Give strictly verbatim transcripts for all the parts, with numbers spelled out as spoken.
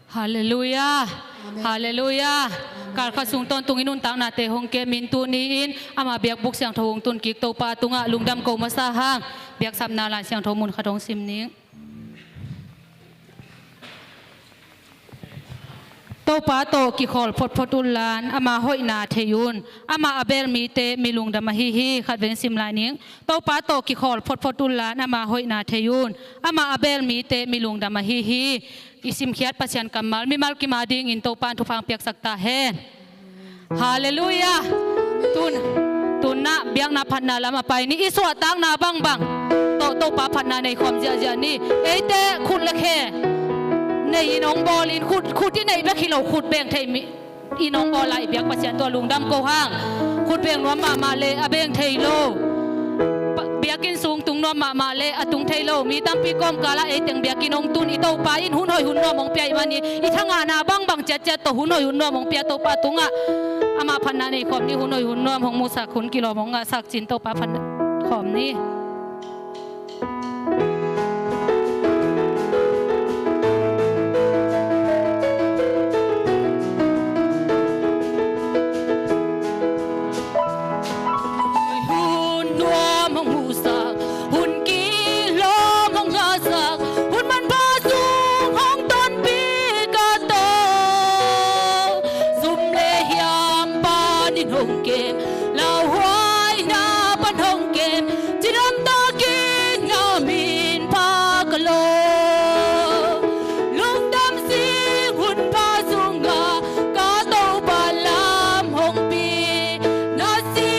Halleluiah. Amen. Halleluiah. Amen. Kalkhat sung tawntungin nuntaknate hong kemin tuni-in ama biakbuk siangtho hong tunkik Topa tungah lungdam ko masa hang, biaksapna Lai Siangtho mun khat hong sim ning. Topa tawh kikhawl photphot unla ama hoihna thei un. Amah a beel mite mi lungdam ahi hi. Khatvei sim lai ning. Topa tawh kikhawl photphot unla ama hoihna thei un. Amah a beel mite mi lungdam ahi hi. I simkhiat Pasian kammal mimal kim a dingin Topa in thupha piaksak ta hen. Halleluiah. Tun, tunah biakna phatna lam a pai ni. I suahtakna bangbang tawh Topa phatna nei khawm ziahziah ni. Eite khut le khe nei in hong bawl in, khut, khut i neih bek hi lo, khut beng thei mi in hong bawl lai biak Pasian tua lungdam ko hang. Khut beng nuam mahmah le a beng thei lo, pa-, biakinn sung tung nuam mahmah le a tung thei lo mi tampi kawmkal ah ei teng biakinn hong tun i Topa in hun hoih hun nuam hong pia i man hi. I thangahna bangbang ciatciat tawh hun hoih hun nuam hong pia Topa tungah amah phatna nei khawm ni. Hun hoih hun nuam hong musak, hun kilawm hong ngahsak cin Topa phatna khawm ni. Hun nuam hong musak, hun kilawm hong ngahsak, hun manpha sung hong tonpih ka tawh. Sum le hiam panin hong kem, lauhuaina pan hong kem, cidam takin na min pha ka lo. Lungdam sing hun pha sungah ka Topa lam hong pi, na si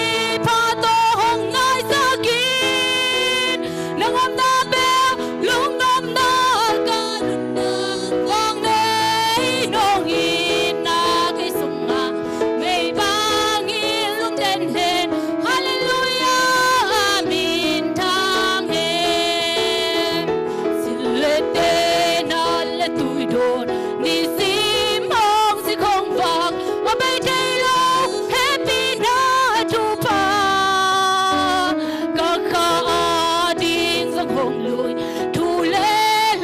pha tawh hong naisak in. Nang omna bel lungdamna ka nunna, vang nei nong itna kei sungah mei bangin lungden hen. Halleluiah, a min thang hen. Sil le tena le tuidawn, nisim hong sik hong vak, a bei thei lo hehpihna thupha. Ka kha a ding zong hong lui, thu le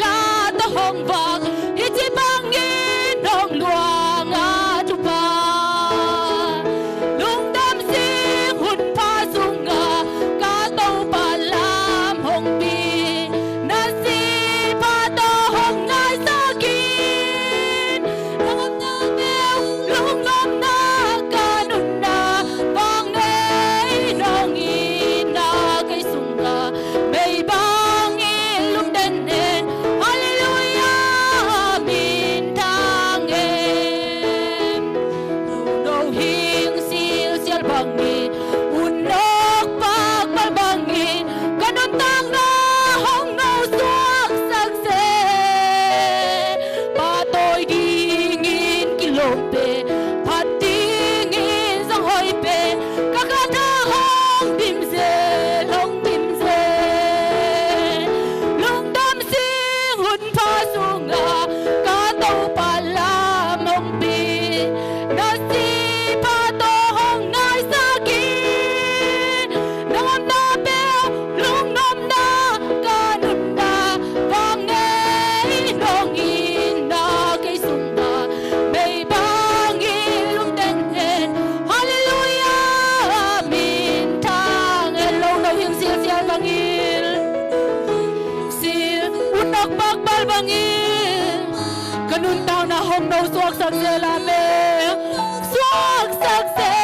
la tawh hong vak, hih ci bangin hong luang a thupha. Lungdam sing hun pha sungah ka Topa lam hong pi, na si pha tawh hong naisak in. Nang omna bel lungdamna ka nunna, vang nei nong itna kei sungah mei bangin lungden hen. Halleluiah, a min thang hen. Nunno hing silsial bangin, unnawk pakpal bangin, ka nuntakna hong no suaksak seh. Pahtawi dingin kilawm pen, phat dingin zong hoih pen, ka khat ah hong dim zel, hong dim zel. Lungdam sing hun pha sungah ka Topa lam hong pi, na si pha tawh hong naisak in. Nang omna bel lungdamna ka nunna, vang nei nong itna kei sungah mei bangin lungden hen. Halleluiah, a min thang hen. Lo no hing silsial bangin, sil unnawk pakpal bangin, ka nuntakna hong no suaksak seh, amen. Suaksak seh.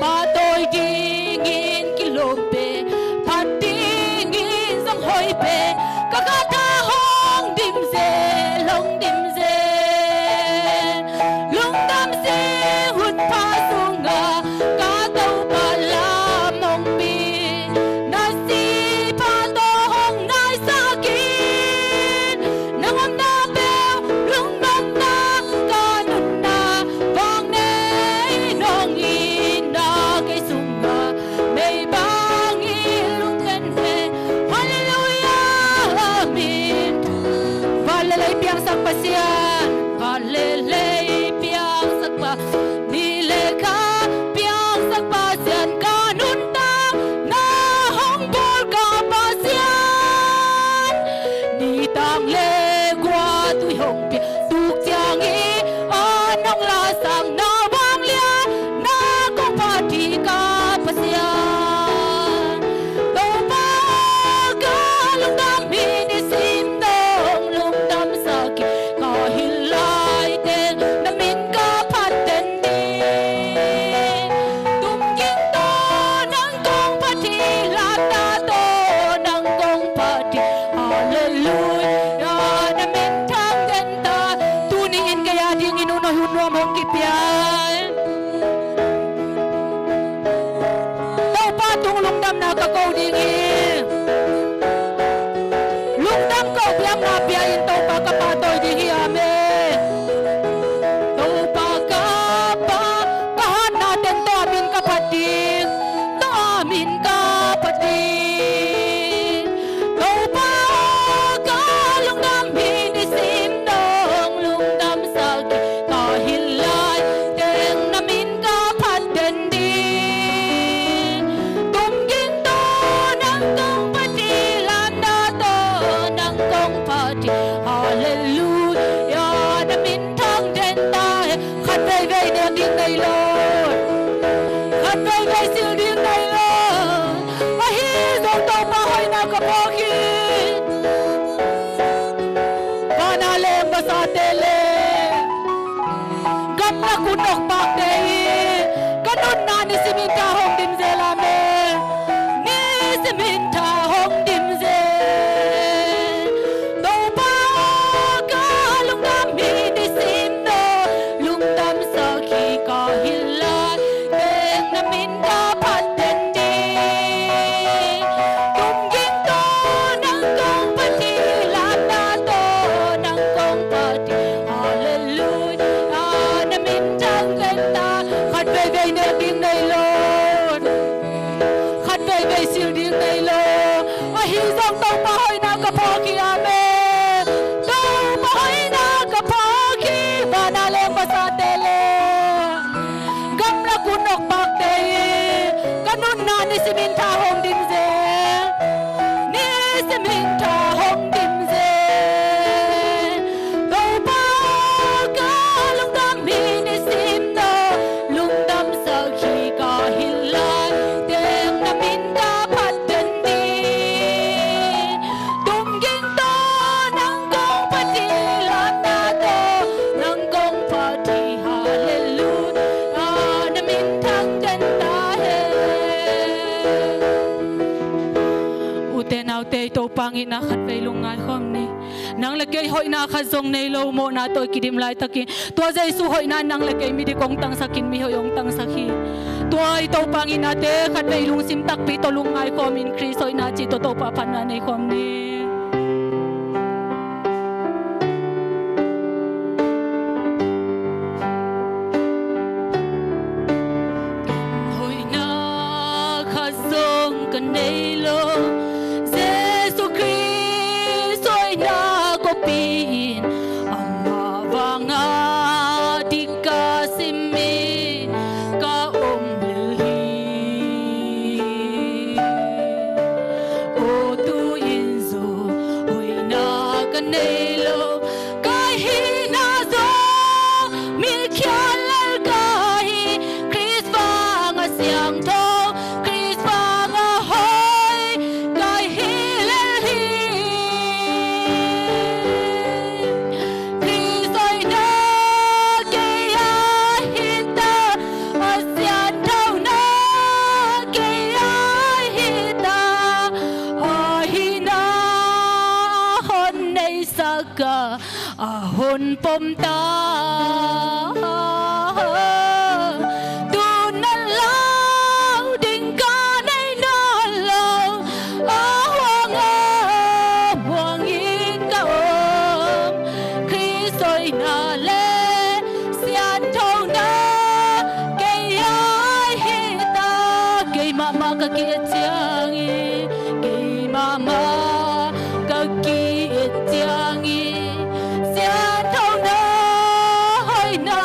Pahtawi dingin kilawm pen, phat dingin zong hoih pen, ka khat ah hong dim zel, hong dim zel. Lungdam sing hun pha sungah ka Topa lam hong pi, na si pha tawh hong naisak in. Nang omna bel lungdamna ka nunna, vang nei nong itna kei sungah mei bangin lungden hen. Halleluiah, a min. Van le lei piangsak Pasian, van le lei piangsak Pasian, ni le kha piangsak Pasian, ka nuntakna hong bawlkha Pasian. Nitang le gua tui kong pia. Tuk ciang i an hong lasak na vanglian na kong phat hi ka Pasian. Topa ka lungdam hi, nisim dong lungdamsak hi. Ka hilh lai teng na min ka phat den ding. Tumging tawh nang kong phat hi, landa tawh nang kong phat hi. Halleluia, na min thang den ta. Tuni in kei a dingin hun hoih hun nuam hong kipia in. Topa tung lungdamna ka ko ding hi. Lungdam ko, biakna pia in Topa ka pahtawi ding hi. Amen. Topa ka Pa, ka hatna teng tawh a min ka phat ding, tawh a min ka phat ding. Topa ka lungdam hi, nisim dong lungdamsak hi. Ka hilh lai teng na min ka phat den ding. Tumging tawh nang kong phat hi, landa tawh nang kong phat hi. Halleluia, na min thang den ta hi. Khat veivei nek ding nei lo, khat veivei silh ding nei lo. Ahi zong Topa hoihna ka phawk hi. Van a leng vasate le gamlak hun nokpakte i ka nunna nisimin tha hong dim zel. Amen. Nisimin tha hong dim zel. Topa ka lungdam hi, nisim dong lungdamsak hi. Ka hilh lai teng na min ka phat den ding. Tumging tawh nang kong phat hi, landa tawh nang kong phat hi. Halleluia, na min thang den ta. Khat veivei nek ding nei lo, khat veivei silh ding nei lo. Ahi zong Topa hoihna ka phawk hi. Amen. Topa hoihna ka phawk hi. Van a leng vasate le gamlak hun nokpakte i ka nunna nisimin tha hong dim zel. Nisimin tha hong dim zel. Topa ka lungdam hi, nisim dong lungdamsak hi. Ka hilh lai teng na min ka phat den ding. Tumging tawh nang kong phat hi, landa tawh nang kong phat hi. Halleluia, na min thang den ta hen. Ute naute, Topa ngitna khat vei lungngai khawm ni. Nang le kei hoihna khat zong nei lo, mawhna tawh i kidim laitakin, tua Jesu hoihna in nang le kei midik hong tangsakin, mihoih hong tangsak hi. Tua i Topa ngitnate khat vei lungsim takpi tawh lungngai khawmin Khrist hoihna cih tawh Topa phatna nei khawm ni. Hoihna khat zong ka nei lo, Jesu Khrist hoihna kopi in amah vanga dik ka simin ka om lel hi. Aw tu-in zong hoihna ka nei lo, ka hihna zong mi khial lel ka hi. Khrist vanga siangtho, Khrist vanga hoih ka hi lel hi. Khrist hoihna kei a hi ta, a sianthona kei a hi ta, a hihna a hon neisak a, a hon pom ta. Tu na lau ding ka nei nawn lo, a huang a muang in ka om. Khrist hoihna le sianthona kei a hi ta. Kei mahmah ka ki-et ciangin, kei mahmah ka ki-et ciangin, sianthona hoihna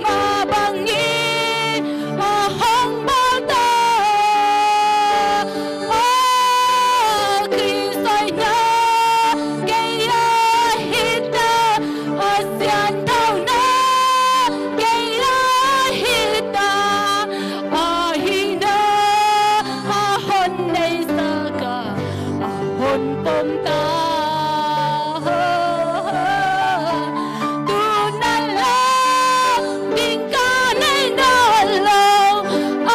Mah bangin a hong bawl ta, a Khrist hoihna kei a hi ta, a siangthouna kei a hi ta, a hihna a hon neisak a, a hon pom ta. Tu na la ding ka nei nawn lo,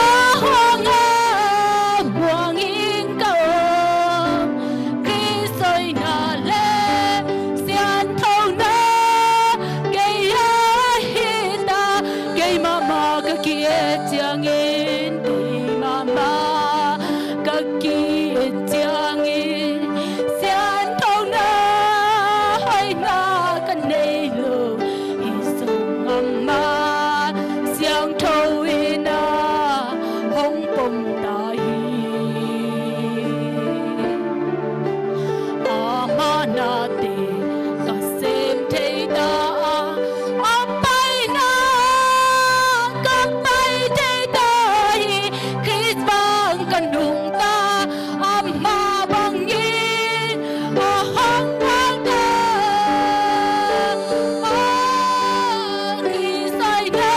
a huang a muang in ka om. Khrist hoihna le siangthouna kei a hi ta, kei mahmah ka ki-et ciangin, kei mahmah ka ki-et ciangin, siangthouna hoihna ka nei lo, hi zong amah siangtho in a hong pom ta hi. Amah nate ka sem thei ta a, a paina ka pai thei ta hi. Khrist bang ka nungta, amah bangin a hong bawl ta. A Khrist hoihna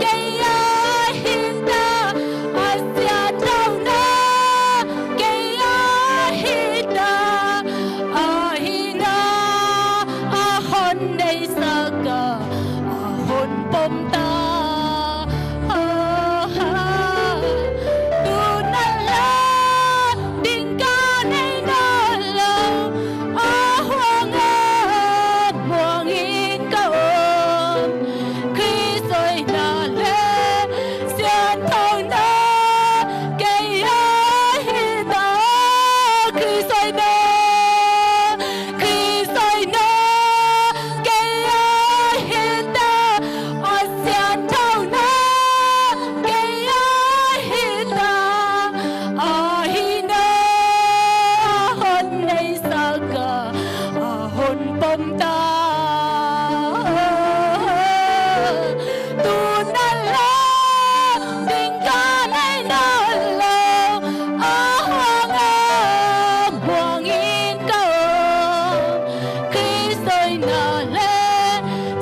kei a hi ta, a siangthouna kei a hi ta, a hihna a hon neisak a, a hon pom ta. Tu na la ding ka nei nawn lo, a huang a muang in ka om. Khrist hoihna le siangthouna kei a hi ta, Khrist hoihna, Khrist hoihna kei a hi ta, a siangthouna kei a hi ta, a hihna a hon neisak a, a hon pom ta. Tu na la ding ka nei nawn lo, a huang a muang in ka om. Khrist hoihna le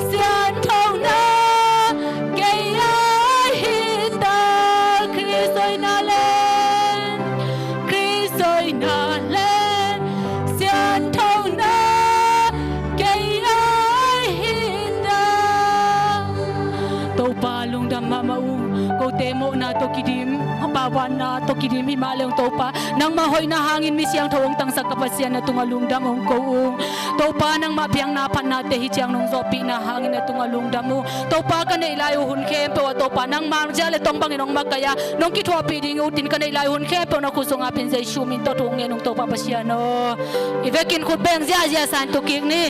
siangthouna kei a hi ta, Khrist hoihna le, Khrist hoihna le siangthouna kei a hi ta. Topa lungdam mahmah ung, kote mawhna tawh kidim, a pauvanna tawh kidim himah le ung Topa, nangmah hoihna hangin mi siangtho hong tangsak ka Pasian na tungah lungdam hong ko ung. Topa nangmah piakna phatnate hih ciang nong zawhpihna hangin na tungah lungdam ung. Topa ka neih lai uh hun khempeuh ah Topa nangmah zia le tong bangin hong makaih a, nong kithuahpih ding uh tin ka neih lai uh hun khempeuh na khut sungah pen Jesu min tawh thu hong ngen ung Topa Pasian aw. I vekin khut beng ziahziah sa in tu kik ni.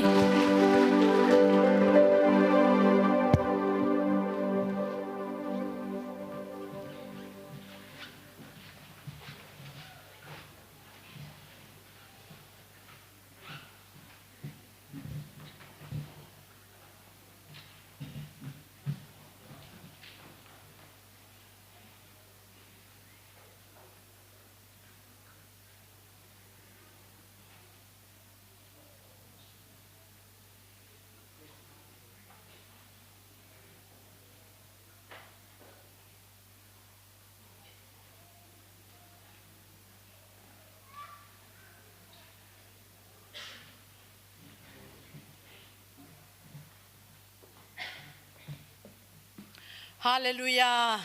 Halleluiah.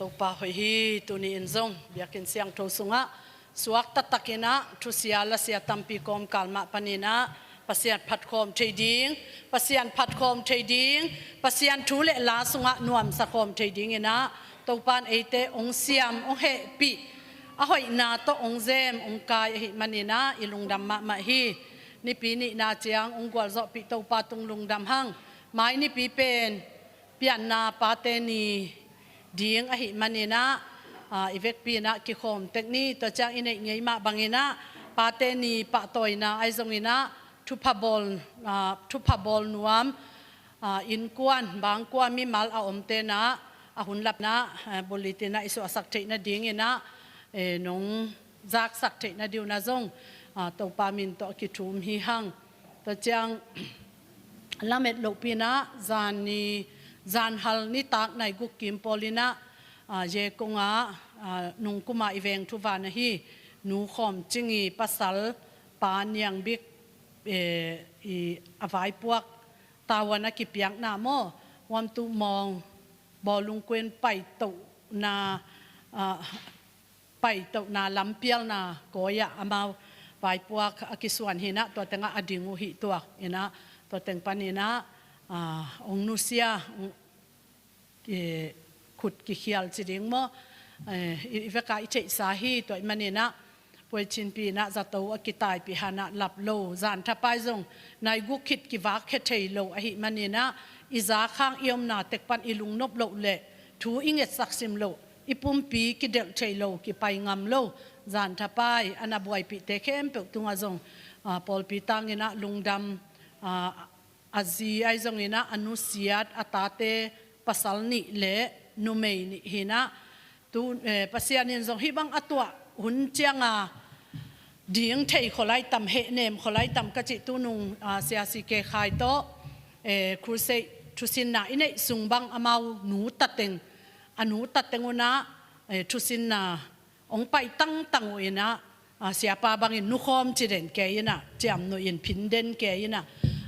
Topa hoih hi. Tuni in zong biakinn siangtho sungah suak taktakin ah thusia lasia tampi kawmkal mah panin ah Pasian phatkhawm thei ding, Pasian phatkhawm thei ding, Pasian thu le la sungah nuamsa khawm thei dingin ah Topa in eite hong siam, hong hehpih, a hoihna tawh hong zem, hong kai ahih manin ah i lungdam mahmah hi. Nipi nihna ciang hong gualzawhpih Topa tung lungdam hang. Mai nipi pen pianna Pate Ni ding ahih manin ah, ah, i vekpi in ah kikhawm tek ni. Tua ciang i neih ngei mah bangin ah Pate Ni pahtawina ahi zongin ah thupha bawl, ah, thupha bawl nuam, Aa, innkuan bangkua mimal a omte na a hun lapna, aa, bulletin ah i suahsak theih nadingin ah, ee, nong zaksak theih nading un ah zong, aa, Topa min tawh a kithum hi hang. Tua ciang lamet lohpi in ah zan ni, zan hal nitak nai guk kim pawl in ah, aa, Yekong ah, aa, nungkum a i veng thuvan ahi Nu Khawm Cing i pasal Pa Niang Bik, ee, i a vaipuak tavuan a kipiakna maw, Huamtuh Mawng bawlung kuin paitohna, aa, paitohna lampialna kawi ah amau vaipuak a kisuan hi in ah, tua teng ah a ding uh hi tuak in ah, tua teng pan in ah, aa, hong nusia, hong, ee, khut kikhial ci ding maw, ee, i, i vek a i theihsa hi. Tua ahih man in ah Pu Cin Pi in ah zato a kitaipih hang ah lap lo, zan thapai zong nai guk khit kivakkhia thei lo ahih man in ah, i zak hang i omna tek pan i lungnop loh leh thu i ngetsak sim loh, i pumpi kidelh thei lo, kipai ngam lo, zan thapai a na buaipihte khempeuh tungah zong, aa, pawlpi tang in ah lungdam, aa, a zi ahi zongin ah a nusiat a tate pasal nih le numei nih hi in ah, tu, ee, Pasian in zong hih bang a tuah hun ciang a ding thei khol lai tam, hehnem khol lai tam ka cih tu nung, aa, Sia C K Khai tawh, ee, crusade thusinna i neih sung bang amau nu tateng, a nu tateng un ah, ee, thusinna hong pai tangtang uh in ah, aa, siapa bangin Nu Khawm ci den kei in ah, Ciam Nu in phin den kei in ah,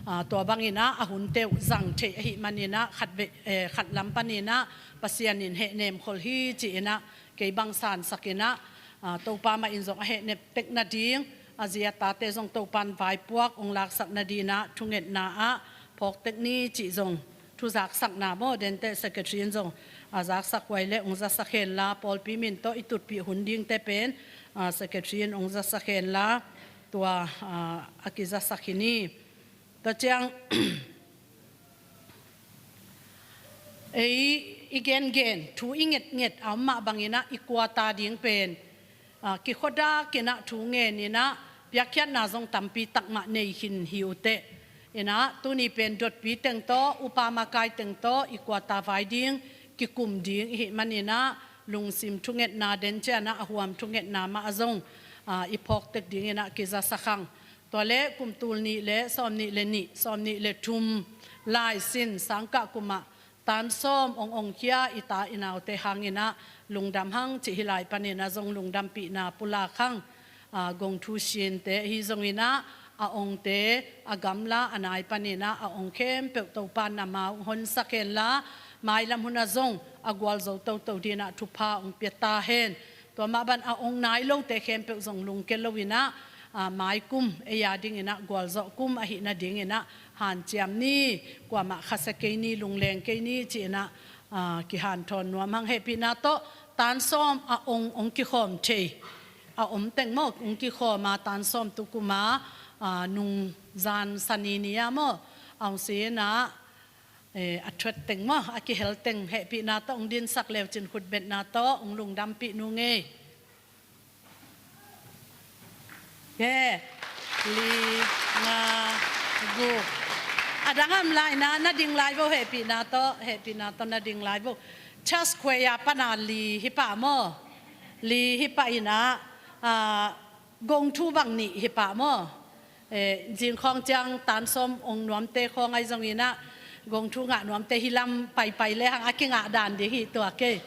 aa, tua bang in ah a hunte uh zang theih ahih man in ah, khat vei, ee, khat lam pan in ah Pasian in hehnem khol hi ci in ah kei bang sansak in ah, aa, Topa mah in zong a hehnep tek nading, a zi a tate zong Topa'n vaipuak hong laksak nading in ah thungetna ah phawk tek ni cih zong thu zaksakna maw, denteh secretary in zong, aa, zaksak huai leh hong zasak hen la, pawlpi min tawh i tutpih hun dingte pen, aa, secretary in hong zasak hen la, tua, aa, a kizasak hi ni. Tua ciang ei i gengen thu i ngetnget a om mah bang in ah i kuata ding pen, aa, kikhuadak in ah thu ngen in ah piakkhiatna zong tampi tak mah nei khin hi uh teh. In ah tuni pen dotpi teng tawh, upa makai teng tawh i kuata vai ding, kikum ding i hih man in ah lungsim thungetna, den ciang ah a huam thungetna mah ah zong, aa, i phawk tek ding in ah kizasak hang. Tua leh kum tul nih le sawm nih le nih, sawm nih le thum lai sin sangkah kum ah tan sawm hong ongkhia i ta i naute hang in ah lungdam hang cih hih lai pan in ah zong lungdampihna pulak hang. Aa, Gong Thu Shin te ahi zongin ah a ongte, a gamla a nai pan in ah a ong khempeuh Topa'n na ma uh hong honsak hen la, mailam hun ah zong a gualzo toto ding in ah thupha hong pia ta hen. Tua mah bang a ong nai lote khempeuh zong lungke lo in ah, aa, mai kum ei a ding in ah gualzawh kum ahih nading in ah hanciam ni, kuamah khasia kei ni, lungleng kei ni ci in ah, aa, kihanthawn nuam hang. Hehpihna tawh tan sawm a ong, ong kikhawm thei a om teng maw, ong kikhawm a tan sawm tu kum a, aa, nung zan Sani ni a maw, a ong si in ah, ee, a thuat teng maw, a kihel teng, hehpihna tawh ong dinsak leu cin, khutbetna tawh ong lungdampih nung ei. Ee, li, nga, guk. A dang a om lai in ah na ding lai vo, hehpihna tawh, hehpihna tawh na ding lai vo. Church choir pan a li hi pah maw. Li hi pah in ah, aa, Gong Thu bang nih hi pah maw. Ee, zing khawng ciang tan sawm ong nuamte khawng ahi zongin ah, Gong Thu ngah nuamte hih lam paipai le hang a kingah dan ding hi tuak ei.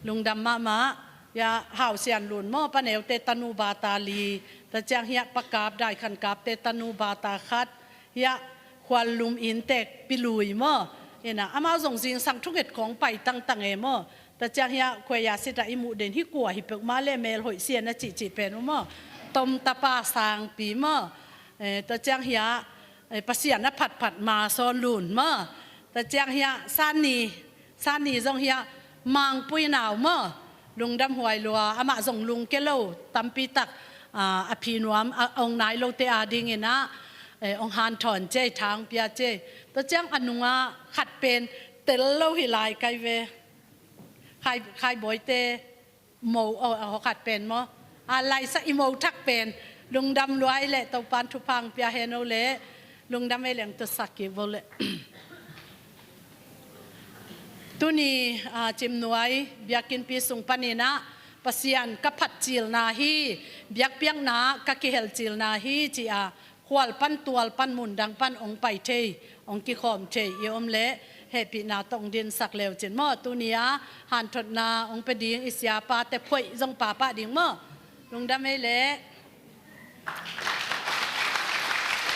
Lungdam mahmah. Hiah Hau Sian Lun maw, Pa Neu te tanu bata li. Tua ciang hiah Pa Kap, Dai Khan Kap te tanu bata khat. Hiah Khual Lum Inn te Pi Lui maw. In ah amau zong zingsang thunget khawng pai tangtang e maw. Tua ciang hiah khuaia sit ah i muh den hih kua hi peuhmah leh mel hoih sia na cihcih pen uh maw. Tom tapa Sangpi maw. Ee, tua ciang hiah, ee, Pasian a phatphat Ma Sawn Lun maw. Tua ciang hiah Sani, Sani zong hiah Mangpui nau maw. Lungdam huai lua, amah zong lungke lo, tampi tak, aa, a phi nuam, a, a ong nai lote a ding in ah, ee, ong hanthawn cei, thang pia cei. Tua ciang a nung ah khat pen tel lo hi lai kai ve. Khai, Khai Bawi te mo, o, a hawkhat pen maw. A laisa i mo thak pen. Lungdam lua ei leh Topa'n thupha ong pia hen o leh. Lungdam ei leng tusak kik vo leh. Tuni, ah, Cimnuai biakinnpi sung panin ah Pasian ka phatcilna hi, biakpiakna ka kihelcilna hi ci-a khual pan tual pan mundang pan hong pai thei, hong kikhawm thei i om leh hehpihna tawh hong dinsak leucin maw. Tuni-a hanthotna hong pia ding i siapate phoih zong papah ding maw. Lungdam ei leh.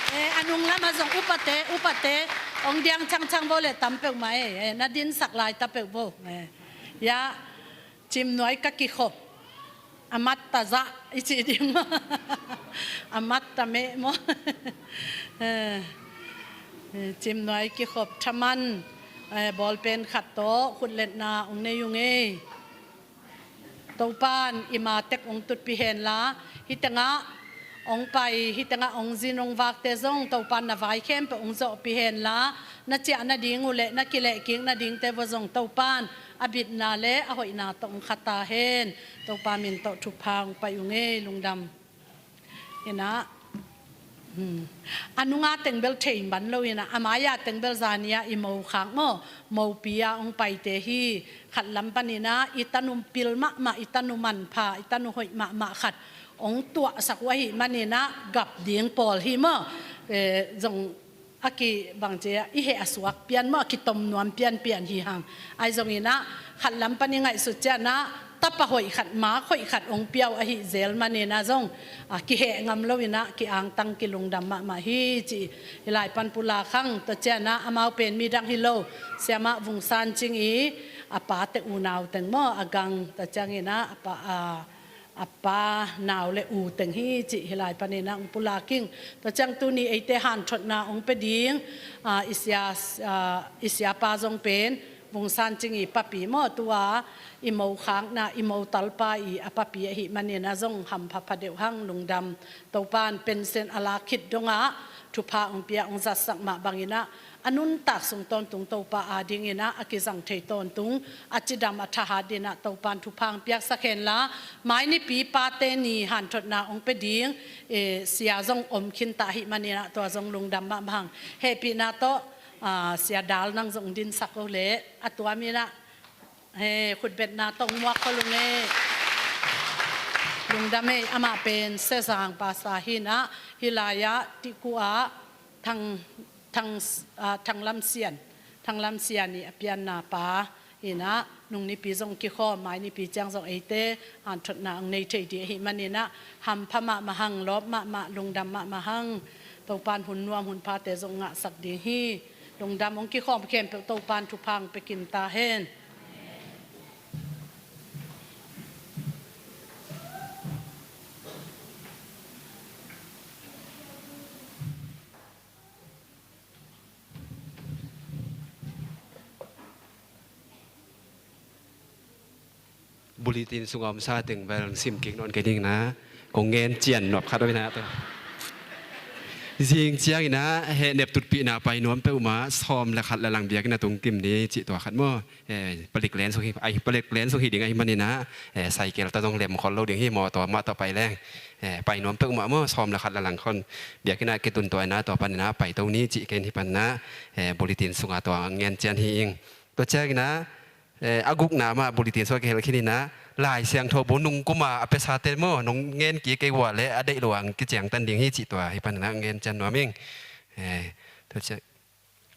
Eh, a nung lamah zong upate, upate hong diang changchang bo leh tam peuhmah ei. Eh, na dinsak lai ta peuh bo. Eh, ya, Cimnuai ka kikhop. A mat ta zah i cih ding maw. A mat ta meh maw. Eh, eh, Cimnuai kikhop thaman, eh, bawlpen khat tawh khutletna hong nei ung ei. Topan i ma tek hong tutpih henla, hih tengah hong pai, hih tengah hong zin hong vakte zong Topan na vai khempeuh hong zawhpih henla, na ciah nading uh leh na kilehkik nadingte vua zong Topan a bitna leh a hoihna tawh hong kha ta hen. Topa min tawh thupha hong pai ung ei. Lungdam. Inah, hmm, a nunga tengbel thei man lo inah, a mai-a tengbel zani-a i mo khak maw, mopi-a hong paite hi. Khat lam paninah i tanu pil mahmah, i tanu manpha, i tanu hoih mahmah khat hong tuahsak uh ahih maninah gap ding pawl hi maw. Eh, zong a kibang cia i heh a suak pian maw, a kitom nuam pianpian hi hang. Ahi zonginah khat lam pan i ngaihsut cianah tapa hoih khat, mak hoih khat hong piau ahi zel maninah zong, a, kiheh ngam loinah ki-angtang kilungdam mahmah hi ci. Hih lai pan pulak hang. Tua cianah amau pen midang hi lo, siamah Vung San Cing i a pate unau teng maw, a gang, tua cianginah a pa, a, a pa nau le u teng hi cih hih lai paninah hong pulak ing. Tua ciang tuni eite hanthotna hong pia ding, a, i sia, a, i siapa zong pen Vung San Cing i papi maw, tua i mo khakna, i mo talpa i a papi ahih maninah zong hampha pha deuh hang. Lungdam. Topan pensen a lak khit dongah thupha hong pia, hong zatsak mah banginah a nuntak sung tawntung Topa adinginah a kizang thei tawntung, a cidam a thahat dinah Topan thupha hong piaksak henla, mainipi pate ni hanthotna hong pia ding, eh, sia zong om khinta ahih maninah tua zong lungdam mahmah hang. Hehpihna tawh, ah, sia Dal nang zong dinsak uh leh a tuaminah, he, khutbetna tawh hong muak khol ung ei. Lungdam ei. Amah pen Sezang pasa hinah, hih lai-ah Tikuh ah Thang, Thang, ah, Thanglam Sian, Thanglam Sian i a pianna pa hinah, nung nipi zong kikhawm, mai nipi ciang zong eite hanthotna hong nei thei ding ahih maninah hampha mahmah hang, lawp mahmah, lungdam mahmah hang. Topan hun nuam hun phate zong ngahsak ding hi. Lungdam. Hong kikhawm khempeuh Topan thupha hong pia kim ta hen. Bulletin sunga omsa teng bel sim kik nawn kei ning na, kong ngen cian nuam khat om ina tua. Zing cianginah hehnep tutpihna pai nuam peuhmah sawm le khat le lang biakinn a tung kim ni cih tua khat maw. Eh, palik len suk hi, ai, palik len suk hi ding ahih maninah, eh, cycle tawh zong lem khol lo ding hi, mawtaw mah tawh pai leng. Eh, pai nuam peuhmah maw, sawm le khat le lang khon. Biakinn ah kitun tua inah tua paninah pai to ni cih ken hih paninah, eh, bulletin sunga tua ngen cian hi ing. Tua cianginah, eh, a gukna mah bulletin sua kihel khin inah, Lai Siangtho bu nungkuma a piasate maw, nong ngen kik kei ua leh a deih lo ang kiciangtan ding hi cih tua hih paninah ngen cian nuam ing. Eh, tua ciang,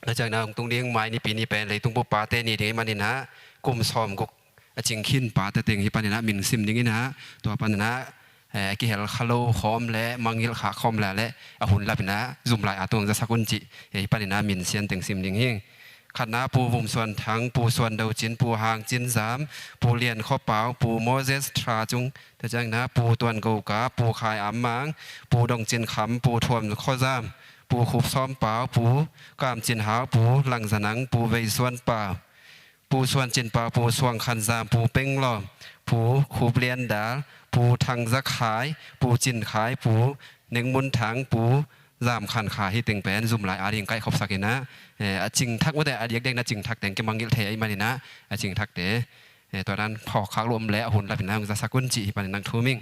tua cianginah hong tung ding mai nipi ni pen leitung bu pate ni ding ahih maninah kum sawm guk a cing khin pate teng hih paninah min sim dinginah, tua paninah, eh, kihel kha lo khawm le mangngilh kha khawm le le a hun lapinah zum lai a tung zasak un cih, eh, hih paninah min sian teng sim ding hi. Khatna Pu Vum Suan Thang, Pu Suan Do Cin, Pu Hang Cin Zam, Pu Lian Khaw Pau, Pu Moses Tha Cung, tua cianginah Pu Tuan Go Ka, Pu Khai Am Mang, Pu Dong Cin Kham, Pu Thuam Khaw Zam, Pu Khup Sawm Pau, Pu Kam Cin Hau, Pu Lang Za Nang, Pu Vei Suan Pau, Pu Suan Cin Pau, Pu Suang Khan Zam, Pu Peng Lawm, Pu Khup Lian Dal, Pu Thang Za Khai, Pu Cin Khai, Pu Neng Mun Thang, Pu Zam Khan Kha, hih teng pen zum lai a ding kaihkhopsak inah, eh, a cingthak mate a diakdiak na cingthak teng kimangngilh thei ahih maninah a cingthakte, eh, tua nan phawk khak lo om le a hun lapinah hong zasak un cih hih panin nang thum ing.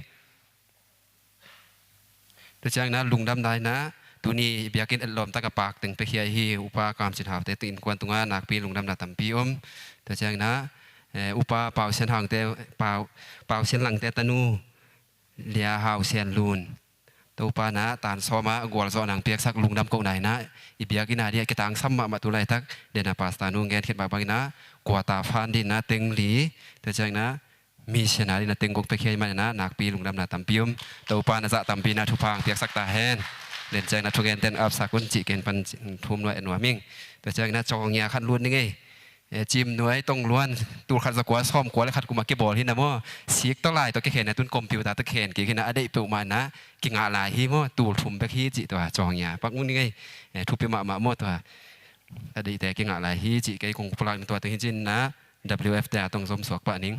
Tua cianginah lungdam dainah Tuni biakinn etlawm taka pak teng piakhia hi. Upa Kam Cin Hau te tu innkuan tungah nakpi lungdamna tampi om. Tua ciangin ah, eh, Upa Pau Sian Hangte, Pau, Pau Sian Langte tanu Lia Hau Sian Lun. Topa in ah tan sawm a gualzawhna hong piaksak lungdam kohna in ah i biakinn a dingah kitangsam mahmah tu laitak. Dena pastor nu ngen khit mah bangin ah quarter fund dingin ah teng li. Tua ciangin ah missionary na teng guk piakhia ahih manin ah nakpi lungdamna tampi om. Topa in ah zah tampi in ah thupha hong piaksak ta hen. Tua ciangin ah thugente in apsak un cih ken pan thum nuai a nuam ing. Tua ciangin ah Cawngia khat lut ning ei. Eh, Cimnuai, Tongluan, tul khat za kua sawm kua le khat kum a kibawl hi na maw. Sik tawh lai tawh kikhen a, tun computer tawh khen kik hi na, a deih peuhmah in ah kingah lai hi maw, tul thum bek hi cih tua Cawngia. Pak un ning ei. Eh, thupi mahmah maw tua. A deihte kingah lai hi cih kei kong pulak ning. Tua teng hi cin ah W F te a tong zom suak pah ning.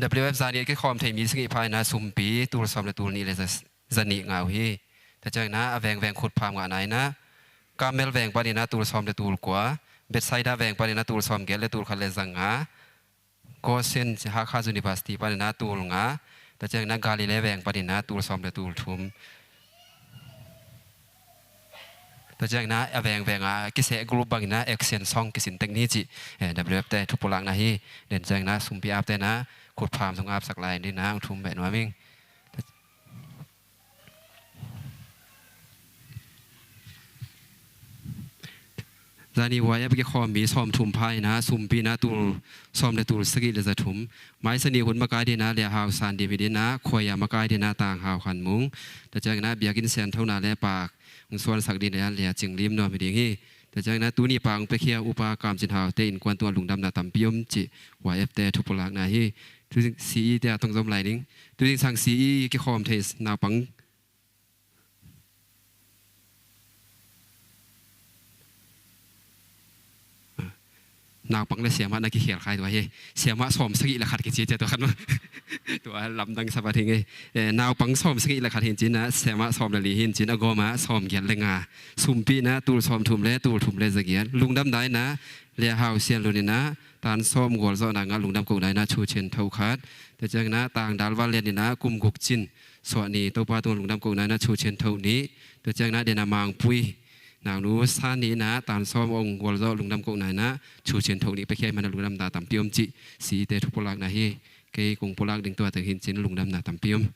W F zani a kikhawm thei mi sagih pha in ah sumpi tul sawm le tul nih le za, za nih ngah uh hi. Tua ciangin ah a vengveng khutpham ngahna in ah Carmel veng panin ah tul sawm le tul kua, Bethsaida veng panin ah tul sawm giat le tul khat le za nga, Gosen Hakha University panin ah tul nga, tua ciangin ah Galilee veng panin ah tul sawm le tul thum. Tua ciangin ah a vengveng a kiseh group bangin ah action song kisin tek ni cih, eh, W F te thupulakna hi. Den ciangin ah sumpi apte in ah khutpham zong apsak lai dingin ah hong thum beh nuam ing. Zani Y F kikhawm mi sawmthum pha in ah sumpi in ah tul sawm le tul sagih le za thum. Maisani hun makai dingin ah Lia Hau San Dim hi dingin ah, khuai a makai dingin ah Tang Hau Khan Mung. Tua ciangin ah biakinn sianthona le pak hong suansak dingin ah Lia Cing Lim Nuam hi ding hi. Tua ciangin ah tuni pak hong piakhia Upa Kam Cin Hau te innkuan tungah lungdamna tampi om cih Y F te thupulakna hi. Tu zing C E te a tong zom lai ning. Tu zingsang C E kikhawm thei naupang Naupang le siamah na kikhel khai tua hi. Siamah sawm sagih le khat kici cia tua khat mah. Tua lamdang sabat hi ngei. Eh, naupang sawm sagih le khat hin cin ah, siamah sawm le li hin cin, a gawm ah sawm giat le nga. Sumpi in ah tul sawm thum le tul thum le za giat. Lungdamna in ah Lia Hau Sian Lun in ah tan sawm gualzawhna ngah lungdam kohna in ah Cu Cin Tho khat. Tua ciangin ah Tang Dal Van Lian in ah kum guk cin suah ni, Topa tungah lungdam kohna in ah Cu Cin Tho nih. Tua ciangin ah den a Mangpui Naunu San Ni in ah tan sawm ong gualzawh lungdam kohna in ah Cu Cin Tho nih piakhia ahih manin ah lungdamna tampi om cih C E te thupulakna hi. Kei kong pulak ding tua teng hin cin, lungdamna tampi om.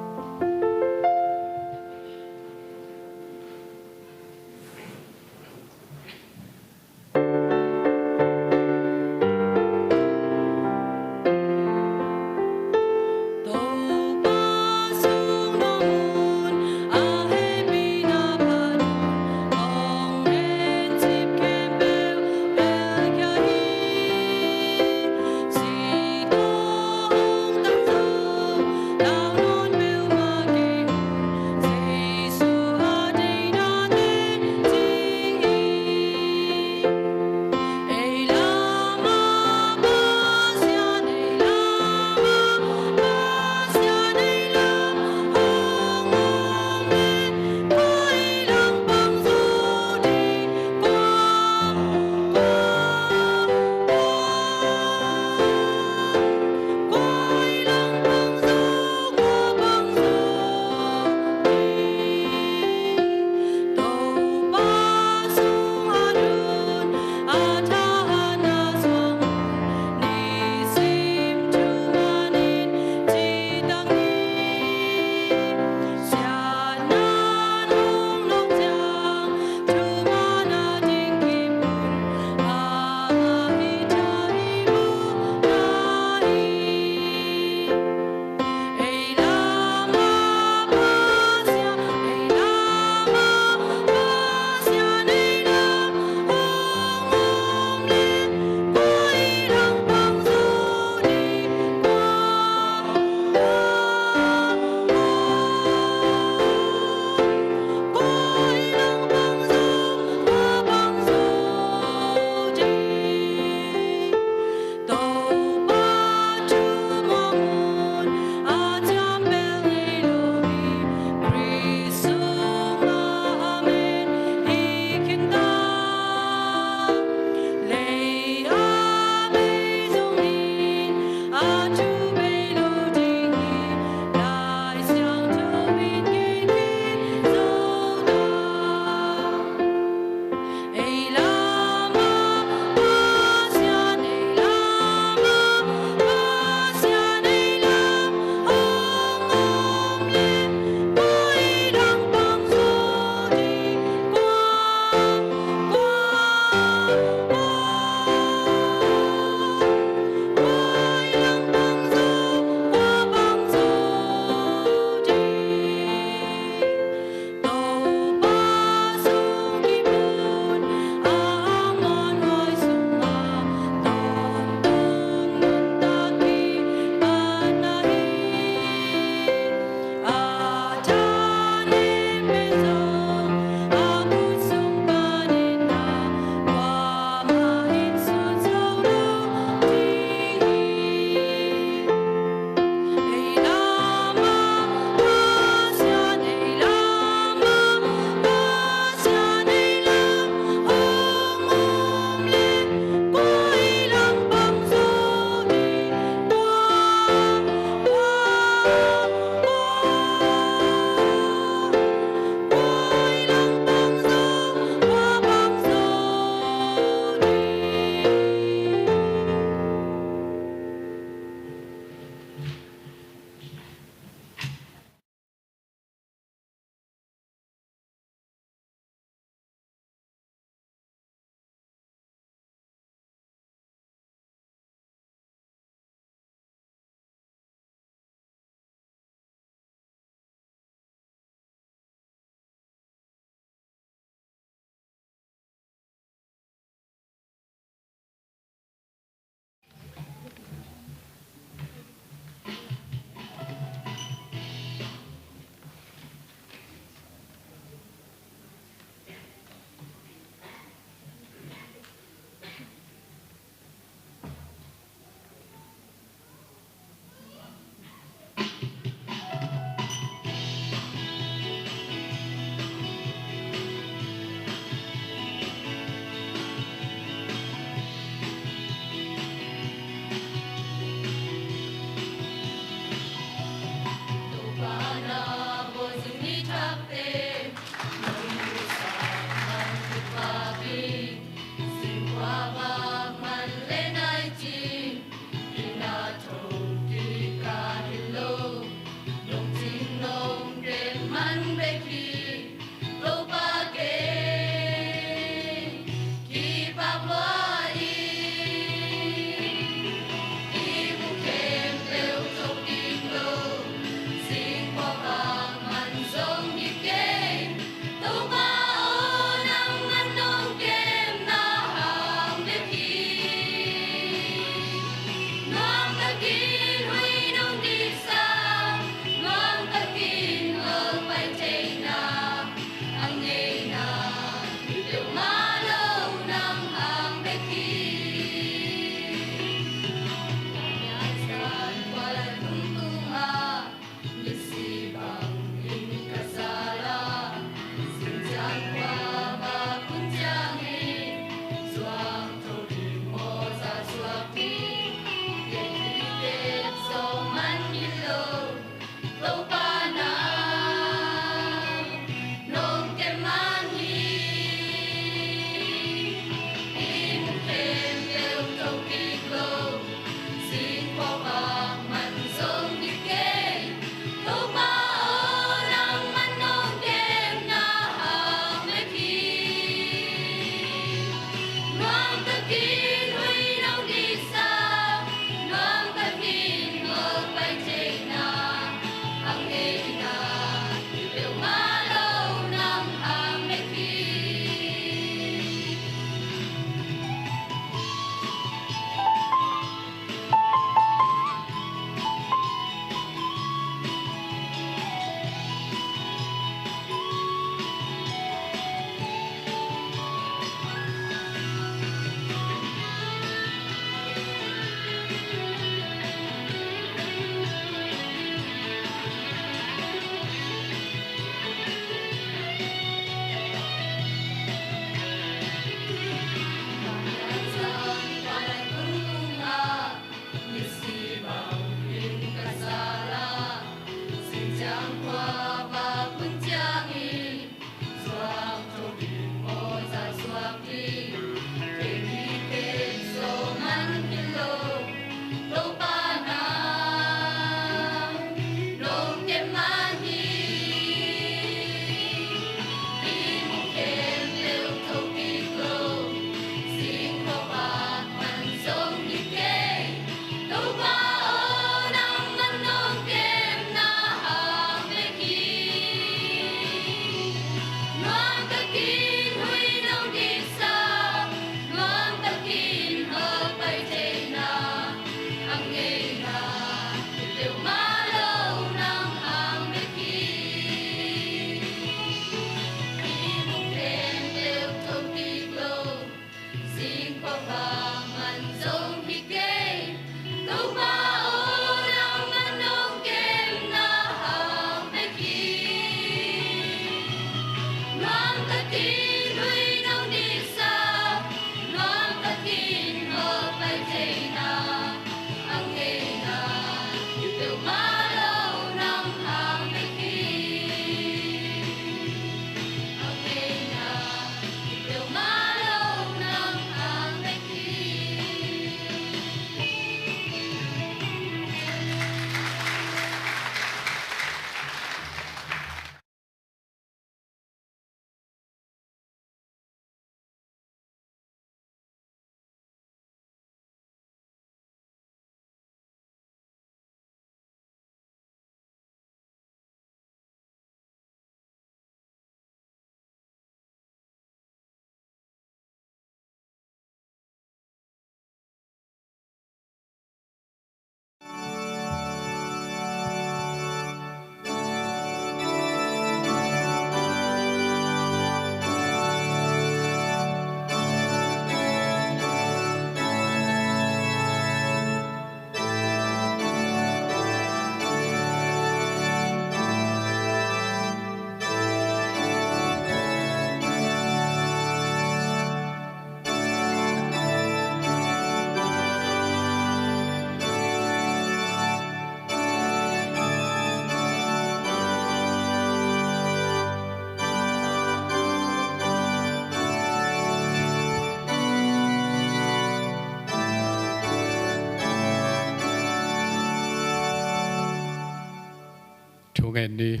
Ngen ni.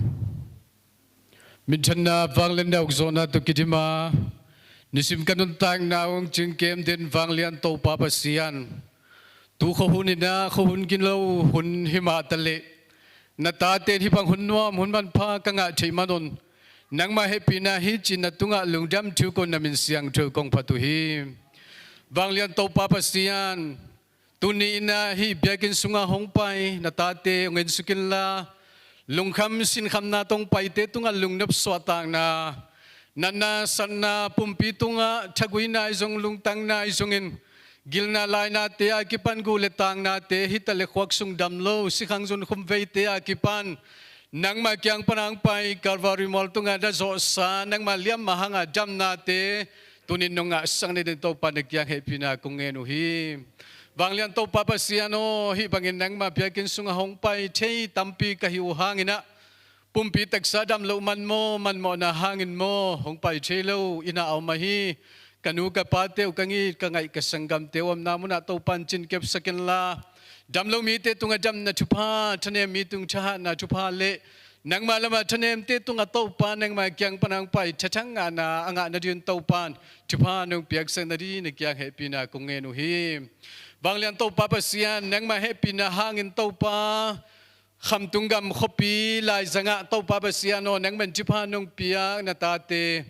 Minthanna vangliatna ukzawhna tawh kidim a, nisim ka nuntakna hong cingkem den vanglian Topa Pasian, tu khuahun in ah khuahun gilo hun hi mah taleh, na tate in hih bang hun nuam hun manpha ka ngah theih manun, nangmah hehpihna hi ci-in na tungah lungdam thu ko, na min siangtho kong phat uh hi. Vanglian Topa Pasian, tuni in ah hih biakinn sungah hong pai na tate hong ensuk inla, lungkham sinkhamna tawh hong paite tungah lungnop suahtakna, natna satna, pumpi tungah thaguina ahi zong, lungtangna ahi zongin, gilna lainate a kipan, guh le taknate, hi taleh khuak sung dam lo sikhang zun khumveite a kipan, nangmah kiang pan hong pai Calvary mual tungah na zawhsa nangmah liamma hanga damnate tunin nong ngahsak nadingin Topa na kiang hehpihna kong ngen uh hi. Vanglian Topa Pasian aw, hih bangin nangmah biakinn sungah hong pai thei tampi ka hih uh hangin ah, pumpi taksa dam loh man maw, manmawhna hangin maw, hong pai thei lo in ah a om ahi ka nu ka pate uh, ka it ka ngaih ka sanggamte uh omna munah Topa in cinkepsak inla, dam lo mite tungah damna thupha, thanem mi tung thahatna thupha le nangmah lamah thanemte tungah Topa nangmah kiang pan hong pai thathang ngahna a ngah nadingin Topa in thupha nong piaksak nading na kiang hehpihna kong ngen uh hi. Vanglian Topa Pasian, nangmah hehpihna hangin Topa, Khamtung gam khuapi laizangah Topa Pasian aw, nangmah in thupha nong piak na tate,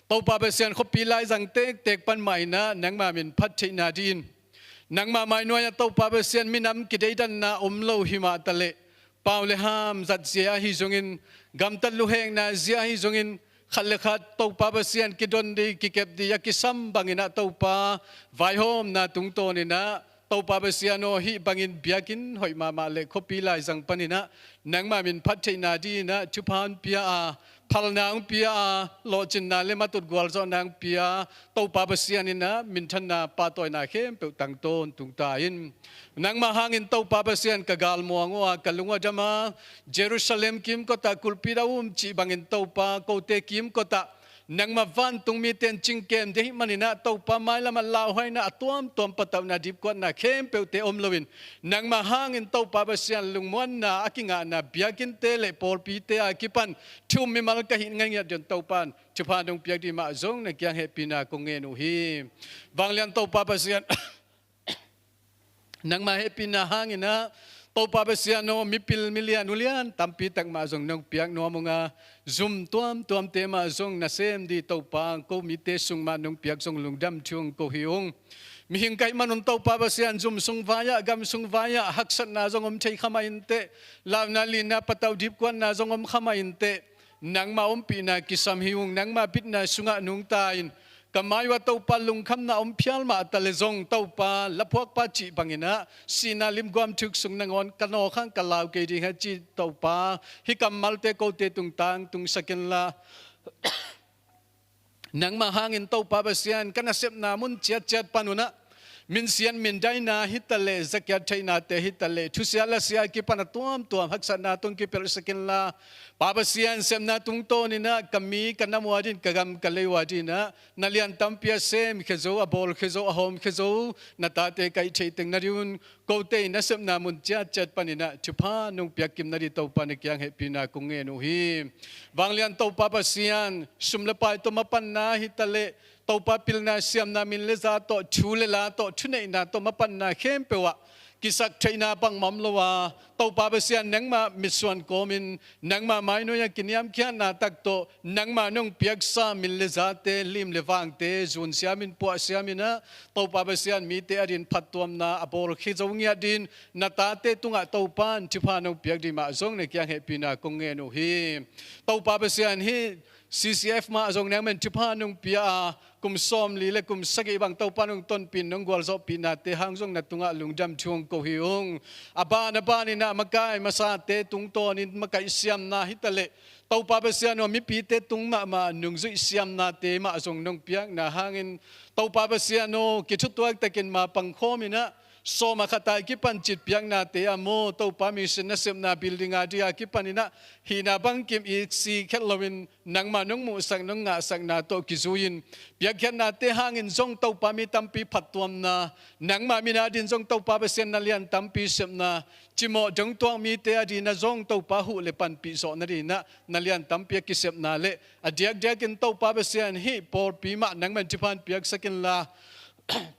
Topa Pasian, khuapi laizang tektek pan mah in ah nangmah min phat theihna dingin, nangmah mainuai ah Topa Pasian, minam kideidanna om lo hi mah taleh, pau le ham zat zia ahi zongin, gamtat luhekna zia ahi zongin, khat le khat Topa Pasian kidon ding, kikep ding a kisam bangin ah Topa, vaihawmna tungtawn in ah Topa Pasian aw, hih bangin biakinn hoih mahmah le khuapi laizang panin ah nangmah min phat theihna dingin ah thupha hong pia a, phalna hong pia a, lawhcinna le matut gualzawhna hong pia a, Topa Pasian in ah minthanna pahtawina khempeuh tang tawntung ta in. Nangmah hangin Topa Pasian, ka galmuang uh a, ka lung uh a dam a, Jerusalem kimkotah kulpi a um cih bangin Topa, kote kimkotah nangmah vantung mite in cingkem ding ahih manin ah Topa, mailam ah lauhuaina, a tuamtuam patauhna, dipkuatna khempeuhte om loin, nangmah hangin Topa Pasian, lungmuanna a kingahna biakinnte le pawlpite a kipan thu-um mimal ka hih ngiatngiat dingin Topa in thupha nong piak ding mah zong na kiang hehpihna kong ngen uh hi. Vanglian Topa Pasian, nangmah hehpihna hangin ah Topa Pasian aw, mipil milian ulian tampi tak mah zong nong piak nuam ung a, zum tuamtuamte mah zong nasem ding Topa, ko mite sung mah nong piak zong lungdam thu-um ko hi ung. Mihing ka hih manun Topa Pasian, zum sung vai-ah, gam sung vai-ah haksatna zong om thei kha mah inteh, launa lina patauh dipkuatna zong om kha mah inteh, nangmah ompihna kisam hi ung, nangmah bitna sungah nungta in, ka mai uah Topa lungkhamna om phial mah taleh zong Topa, laphuakpa cih bangin ah sihna limguam thuk sung nangawn ka nawk hang ka lau kei ding hi ci Topa, hih kammalte kote tungtang tungsak inla, nangmah hangin Topa Pasian, ka nasepna mun ciatciat panun ah minsiat mindaina hi taleh, zakiat theihnate hi taleh, thusia lasia a kipan a tuamtuam haksatna tawh hong kipelhsak inla, Pa Pasian, sepna tungtawn in ah ka mi ka nam uh a dingin, ka gam ka lei uh a dingin ah na lian tampi a semkhia zo, a bawlkhia zo, a hawmkhia zo na tate ka hih theih teng nadingun, kote in nasepna mun ciatciat panin ah thupha nong piak kim nading Topa na kiang hehpihna kong ngen uh hi. Vanglian Topa Pasian, sum le pai tawh mapanna hi taleh, Topa pilna siamna, min le za tawh, thu le la tawh, thuneihna tawh mapanna khempeuh ah kisak theihna bangmah om lo a, Topa Pasian, nangmah mitsuan kawmin, nangmah mainuai a kiniamkhiatna tak tawh, nangmah nong piaksa min le zate, lim le vangte zun siamin, puah siamin ah, Topa Pasian, mite a dingin phattuamna a bawlkhia zo ngiat dingin na tate tungah Topa in thupha nong piak ding mah zong na kiang hehpihna kong ngen uh hi. Topa Pasian, hih C C F mah zong nangmah in thupha nong pia a, kum sawmli le kum sagih bang Topa nong tonpih, nong gualzawhpihnate hang zong na tungah lungdam thu-um ko hi ung. A ban a banin ah makai masate tungtawnin makaih siamna hi taleh, Topa Pasian aw, mipite tung mahmah nungzuih siamnate mah zong nong piakna hangin, Topa Pasian aw, kithutuak takin mapang khawmin ah sawm a khat a i kipan citpiaknate ah maw, Topa, mission nasepna building a ding a kipanin ah hihna bangkim i si khet loin nangmah nong muhsak nong ngahsakna tawh kizui-in, piakkhiatnate hangin zong Topa, mi tampi phattuamna, nangmah min adingin zong Topa Pasian na lian tampi sepna, cimawh dongtuak mite adingin ah zong Topa, huh le panpih zawh nadingin ah na lian tampi a kisepna le a diakdiakin Topa Pasian, hih pawlpi mah nangman thupha hong piaksak inla,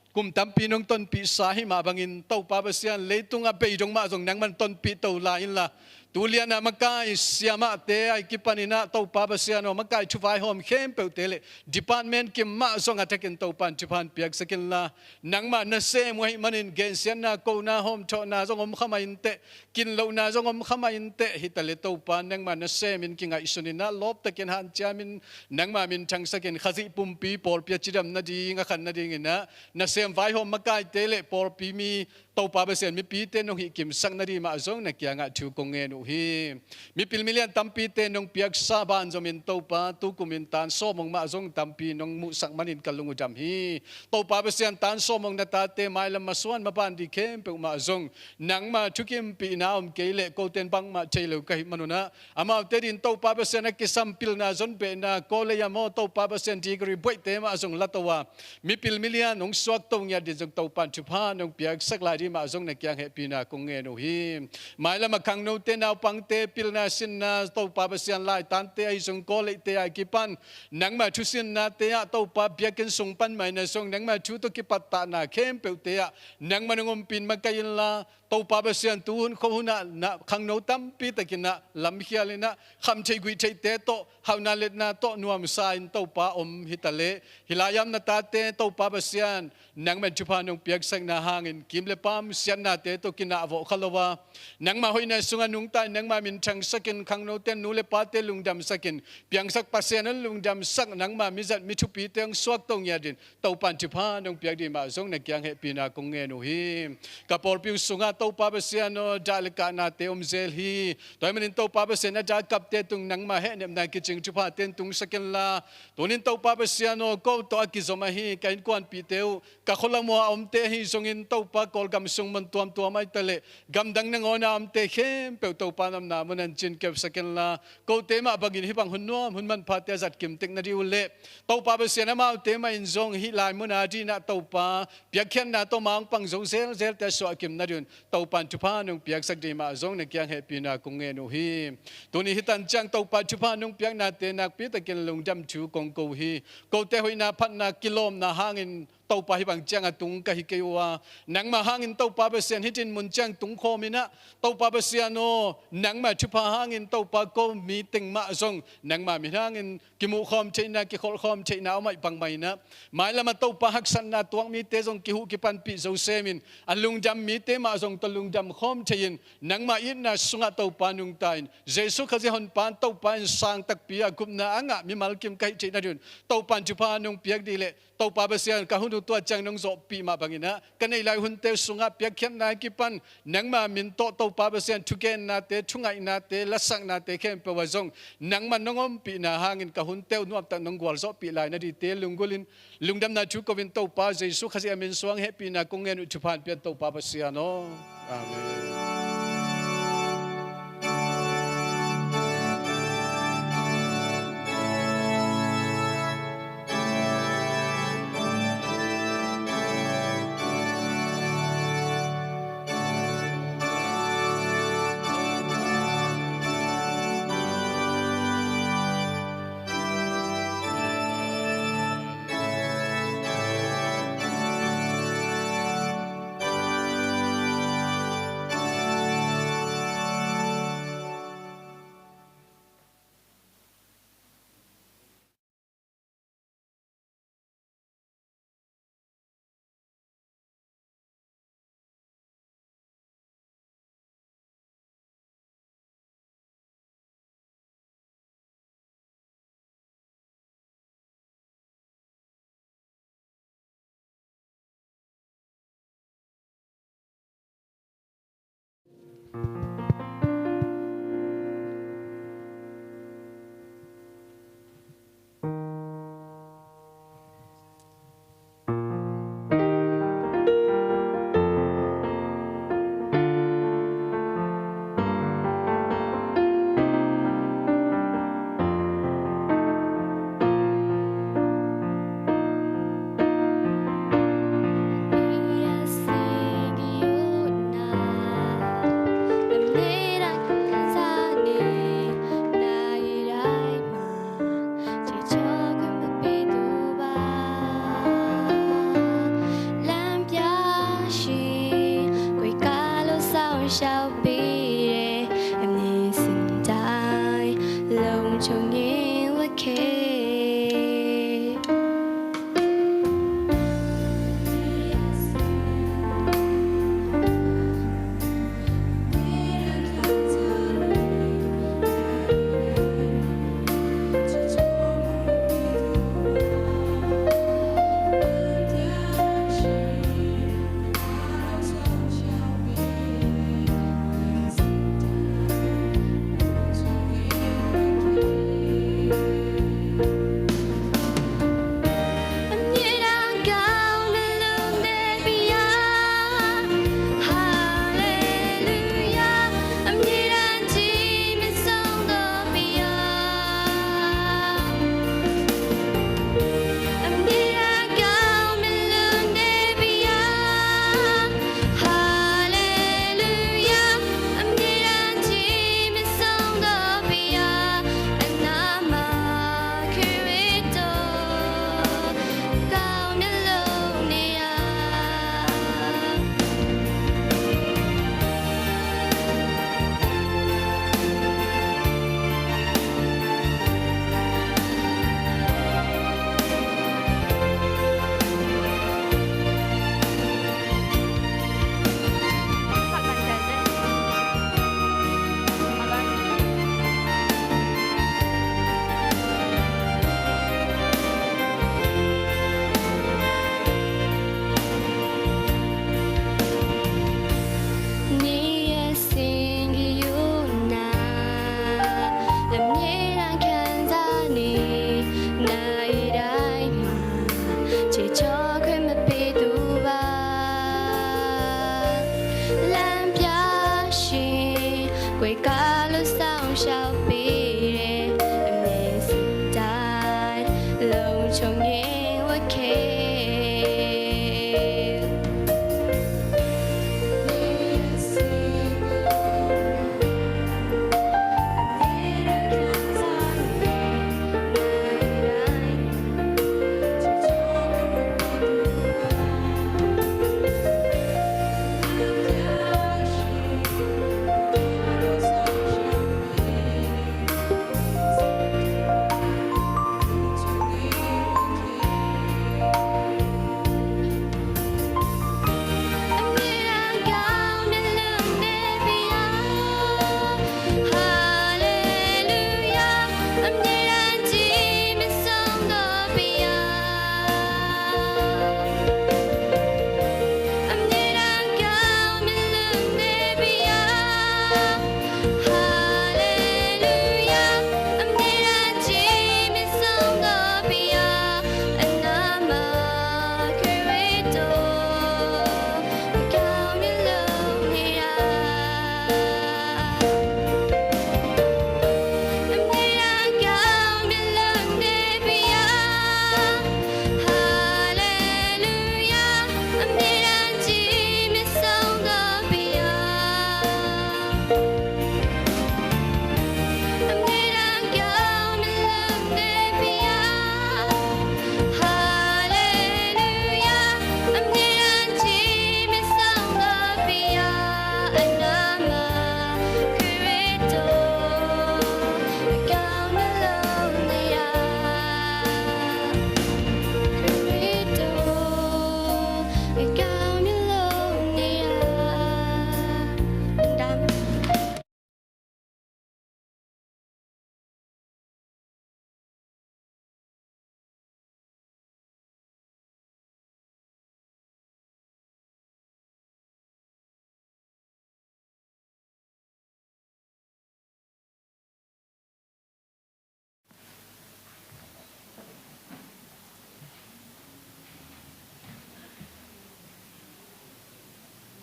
kum tampi nong tonpihsa hih mah bangin Topa Pasian, leitung a beidong mah zong nangman tonpih to lai inla, tu lian a makai siamahte a i kipanin ah Topa Pasian aw, makai thuvaihawm khempeuhte le department kim mah zong a thakin Topa in thupha hong piaksak inla, nangmah nasem uh ahih manin gensiatna, kona, hawmthawhna zong om kha mah inteh, kinlohna zong om kha mah inteh, hi ta le Topa, nangmah nasemin kingaihsunin ah lawptakin hanciamin nangmah minthangsakin Khazih pumpi pawlpi a cidam nading, a khan nadingin ah nasem vaihawm makaite le pawlpi mi, Topa Pasian, mipite nong hihkimsak nading mah zong na kiangah thu kong ngen uh hi. Mipil milian tampite nong piaksa banzomin Topa, tukumin tan sawm hong mah zong tampi nong muhsak manin ka lung uh dam hi. Topa Pasian, tan sawm hong na tate mailam masuan maban ding khempeuh mah zong nangma thukimpihna om kei leh koten bangmah thei lo ka hih manun ah, amaute dingin Topa Pasian a kisam pilna zonbehna, college ah maw Topa Pasian degree buaihte mah zong la to a, mipil milian hong suakto ngiat dingin zong Topa in thupha nong piaksak lai ding mah zong na kiang hehpihna kong ngen uh hi. Mailam a khangnote naupangte pilna sinna Topa Pasian laitante ahi zong college-te a i kipan nangma thusinnate ah Topa biakinn sung pan mah in ah zong nangma thu tawh kipattahna khempeuhte ah nangma nong ompih in makaih inla, Topa Pasian, tu hun khuahun ah na khangno tampi takin ah lamkhial in ah khamtheih guihtheihte tawh hauhna letna tawh nuamsa in Topa om hi ta le, hih lai-ah om na tate Topa Pasian, nangman thupha nong piaksakna hangin kim le paam siatnate tawh kinahvawh kha lo a, nangma hoihna sungah nungta in nangma minthangsakin khangnote nu le pate lungdamsakin piangsak Pasian hong lungdamsak nangma mizat mithupite hong suakto ngiat dingin Topa in thupha nong piak ding mah zong na kiang hehpihna kong ngen uh hi. Ka pawlpi uh sungah Topa Pasian aw, dah le kahnate om zel hi. Tua ahih manin Topa Pasian, a dah kapte tung nangma hehnepna kicing thuphate in tungsak inla, tunin Topa Pasian aw, ko tawh a kizom ahi ka innkuanpihte uh, ka khualam uh a omte ahi zongin Topa Kawlgam sung mun tuamtuam ahi ta le gamdang nangawn a omte khempeuh Topa in omna mun ah cinkepsak inla, kote mah bangin hih bang hun nuam hun manphate a zat kim tek nading uh le Topa Pasian, amaute mah in zong hih lai mun a dingin ah Topa piakkhiatna tawh mangpang zo zelzelte a suahkim nading un Topa in thupha nong piaksak ding mah zong na kiang hehpihna kong ngen uh hi. Tuni hih tan ciang Topa thupha nong piaknate nakpi takin lungdam thu kong ko hi. Kote hoihna phatna kilawmna hangin Topa hih bang ciang a tung ka hi kei uh a, nangma hangin Topa Pasian hih dinmun ciang tungkhawm in ah, Topa Pasian aw, nangma thupha hangin Topa ko mi teng mah zong nangma min hangin kimuhkhawm theihna, kikholhkhawm theihna om ahih bangmah in ah, mailam a Topa haksatna tuak mite zong kihuh kipanpih zo semin, a lungdam mite mah zong tawh lungdam khawm thei-in nangma itna sungah Topa nungta in, Jesu Khazih Honpa in Topa in sang takpi a gupna a ngah mimal kim ka hih theih nading un Topa in thupha nong piak ding le Topa Pasian, ka hun uh tua ciang nong zawhpih mah bangin ah, ka neih lai hunte uh sungah piakkhiatna a kipan nangma min tawh Topa Pasian thugennate, thungaihnate, lasaknate khempeuh ah zong nangman nong ompihna hangin ka hunte uh nuamtak nong gualzawhpih lai nadingte lunggulhin lungdamna thu ko-in Topa Jesu Khazih a min suang hehpihna kong ngen uh, thupha hong pia in Topa Pasian aw. Amen.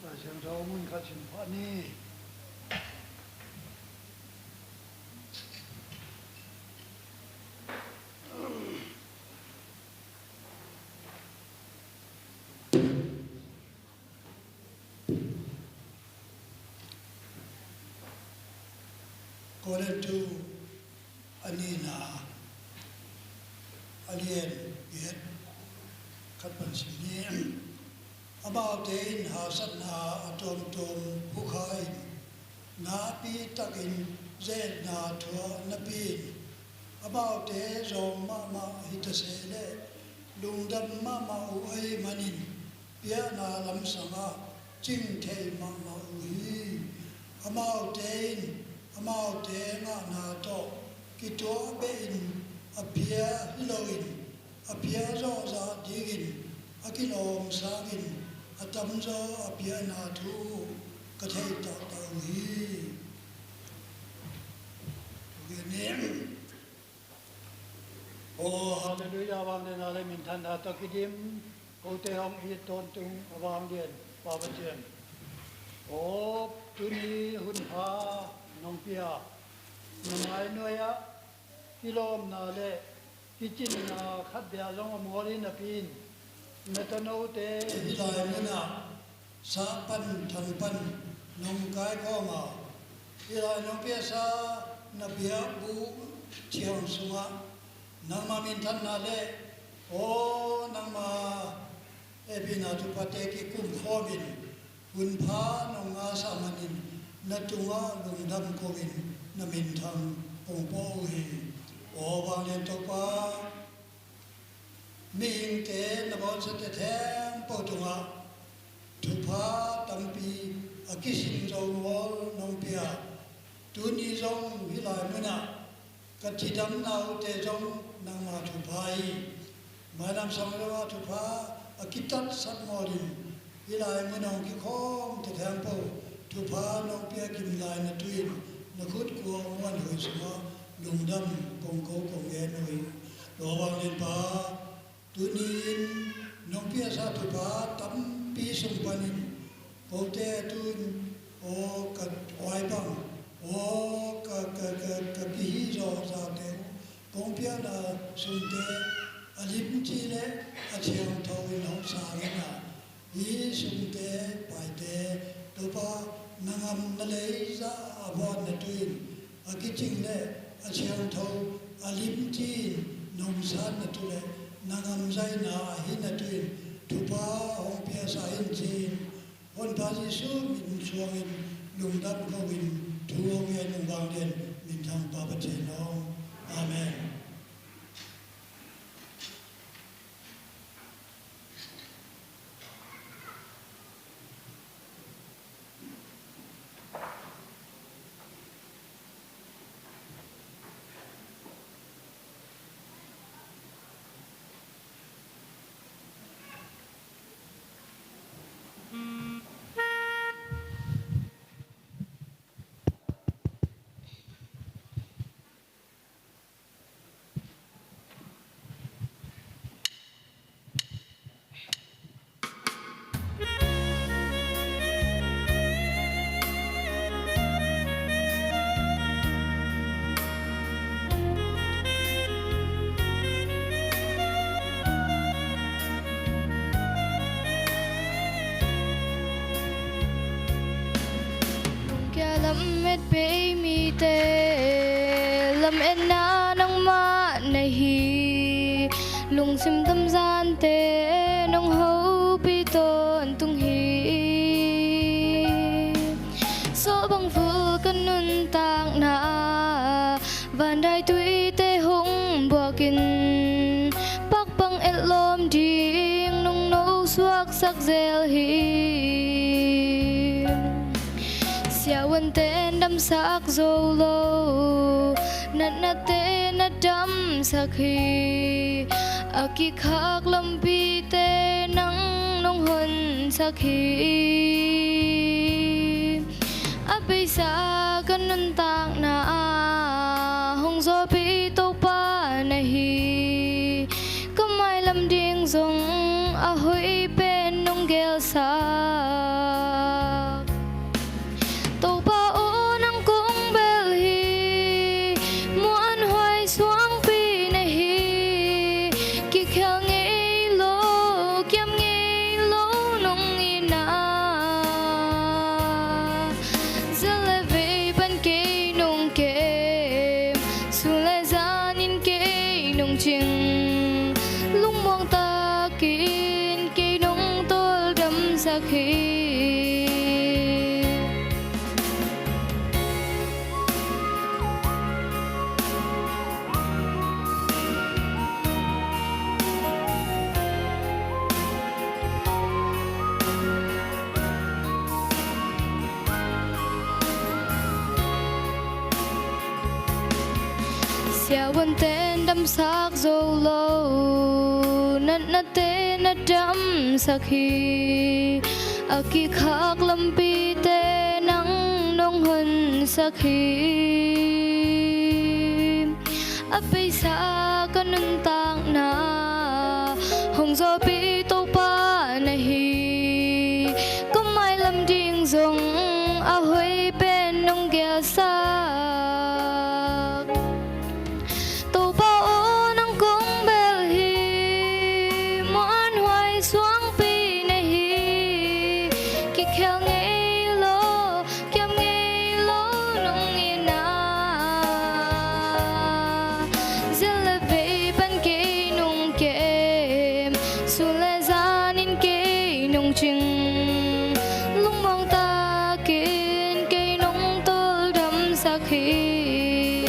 Lai Siangtho mun khat sim phah ni. Korintu a nihna a lian giat khat pan sim ni. Amaute in haksatna a tuamtuam phukha in, nakpi takin ze-etna thuah napi in, amaute zawng mahmah hi ta se leh lungdam mahmah uh ahih manin piakna lamsangah cing thei mahmah uh hi. Amaute in amaute ngahna tawh kituak behin a pia hi loin a pia zawh zah dingin a kilawm sangin a tamzaw a piakna thu uh ka thei taktak uh hi. Aw, halleluiah, vangliatna le minthanna tawh kidim, kote hong it tawntung a vanglian Pa Pasian. Aw, tuni hun pha nong pia, na mai nuai-ah kilawmna le kicinna khatbia zong a mual hi napi in, na tanote hih lai munah sah pan thang pan nong kaikhawm a, hih lai nong piaksa na biakbuk thiang sungah nangma minthanna le aw nangma hehpihna thuphate kikum khawmin hun pha nong ngahsak manin na tungah lungdam ko-in na minthang kong pua uh hi. Aw vanglian Topa, mihingte na bawlsiate khempeuh tungah thupha tampi a kisim zo mual nong pia. Tuni zong hih lai munah ka cidamna uhte zong nangma thupha hi. Mailam sang zongah thupha a kitatsat mawlin hih lai mun hong kikhawmte khempeuh thupha nong pia kim lai na tuin na khut kua muanhuai sungah lungdam kong ko kong ngen uh hi. Aw vanglian Pa, tuni-in nong piaksa thupha tampi sung panin kote tun aw ka huai bang Aw ka, ka, ka, ka kihih zawh zate uh, kong piakna sumte a limci le a thiangtho in hong sang in a, hih sumte paite Topa na ngam na lei zah a buatna tu in a kicing le a thiangtho a limci in nong sanna tu le na ngam zaina a hihna tu in thupha hong piasa in ci-in Honpa Jesu min suangin lungdam ko-in thu hong ngen ung vanglian minthang Pa Pathian aw. Amen. Lungkia lamet bei mite lametna nangmah na hi. Lungsim tamzante nong hopih tawntung hi. Sawlbangful ka nuntakna, vandaituite hong buakin, pakpang etlawm ding nong nosuaksak zel hi. Siavuante in damsak zo lo, natnate na damsak hi. A kikhak lampite nang nong honsak hi. A beisa ka nuntakna ah hong zawhpih Topa na hi. Ka mailam ding zong a hoih pen nong gelsak. Topa aw, nang kong bel hi. Muanhuai suangpi na hi. Kikhel ngei lo, kiam ngei lo nong hi na. Zia le vei pan kei nong kem, sun le zan in kei nong cing. Lungmuang takin kei nong tawldamsak hi. Siavuante in damsak zo lo, natnate na damsak hi. A kikhak lampite nang nong honsak hi. A beisa ka nuntakna hong zawhpih Topa na hi. Ka mailam ding zong a hoih pen nong gelsak. Topa aw, nang kong bel hi. Muanhuai suangpi na hi. Kikhel ngei lo, kiam ngei lo nong hi na. Zia le vei pan kei nong kem, sun le zan in kei nong cing. Lungmuang takin kei nong tawldamsak hi.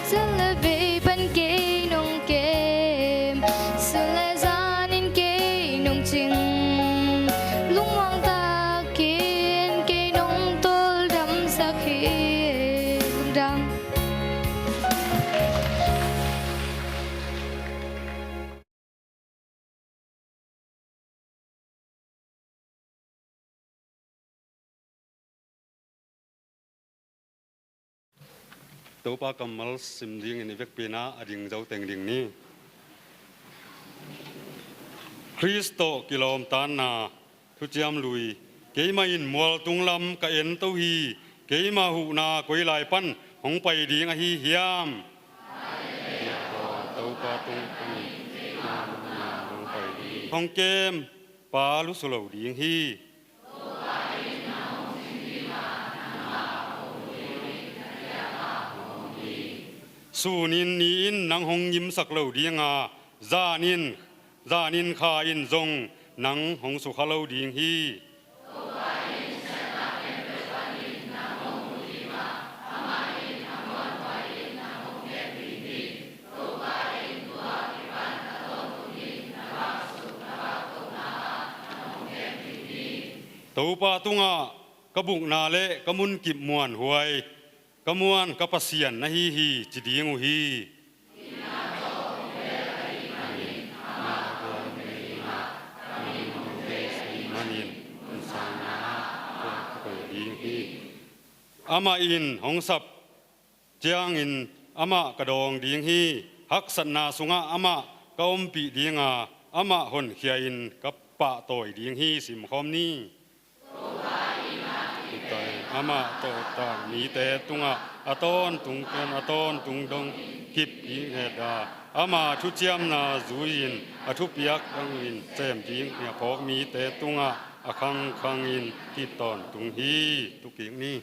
Zia le vei pan kei nong kem, sun le zan in kei nong cing. Lungmuang takin kei nong tawldamsak hi. Lungdam. Topa kammal sim dingin i vekpi-in a ding zo teng ding ni. Khrist tawh kilawmtanna thuciam lui Keimah in mualtung lam ka ento hi. Keima huhna koi lai pan hong pai ding ahi hiam? Topa tung panin hong pai ding. Hong kem pa lusu lo ding hi. Sunin ni in nang hong ngimsak lo ding a, zanin, zanin kha in zong nang hong sukha lo ding hi. Topa tungah ka bukna le ka munkip muanhuai, ka muan ka Pasian na hi hi, ci ding uh hi. Amah in hong sap ciangin amah ka dawng ding hi. Haksatna sungah amah ka ompih ding a, amah honkhia-in ka pahtawi ding hi. Simkhawm ni. Amah tawh tak mite tungah a tawntung pen a tawntung dong kip ding het a, ama thuciamna zui-in a thupiak dongin sem ding a phawk mite tungah a khangkhangin kip tawntung hi. Tukik ni.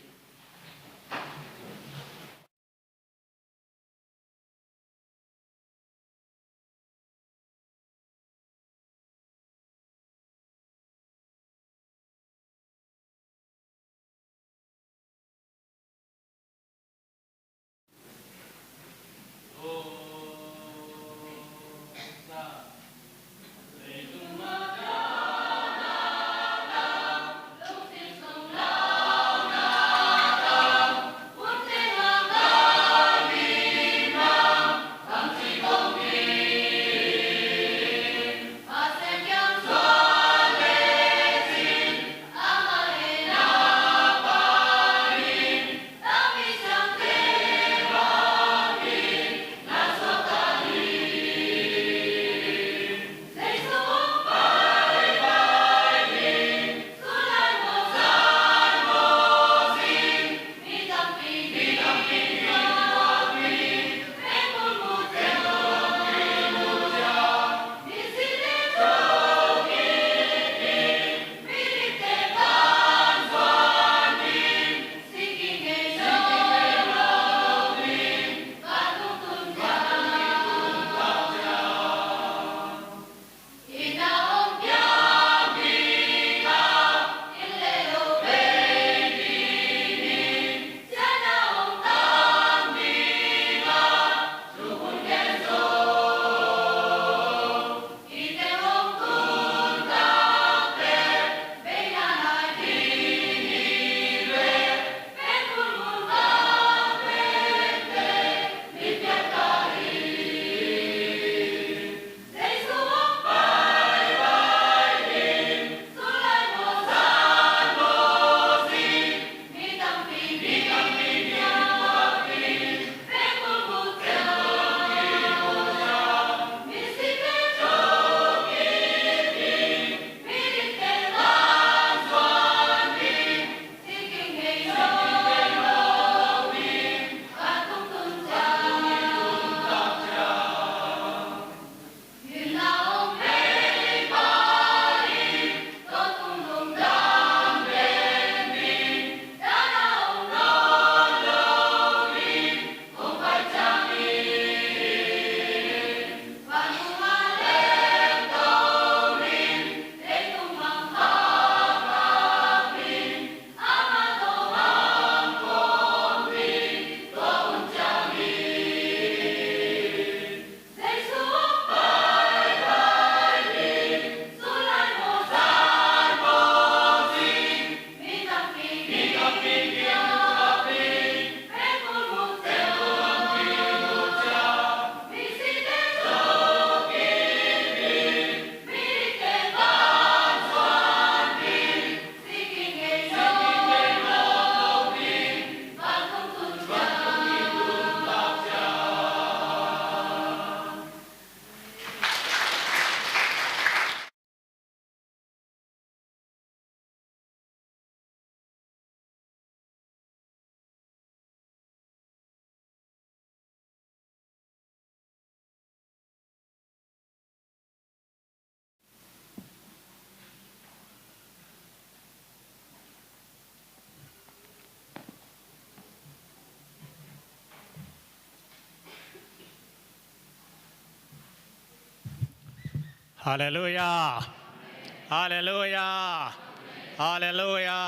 Halleluia. Halleluia. Halleluia.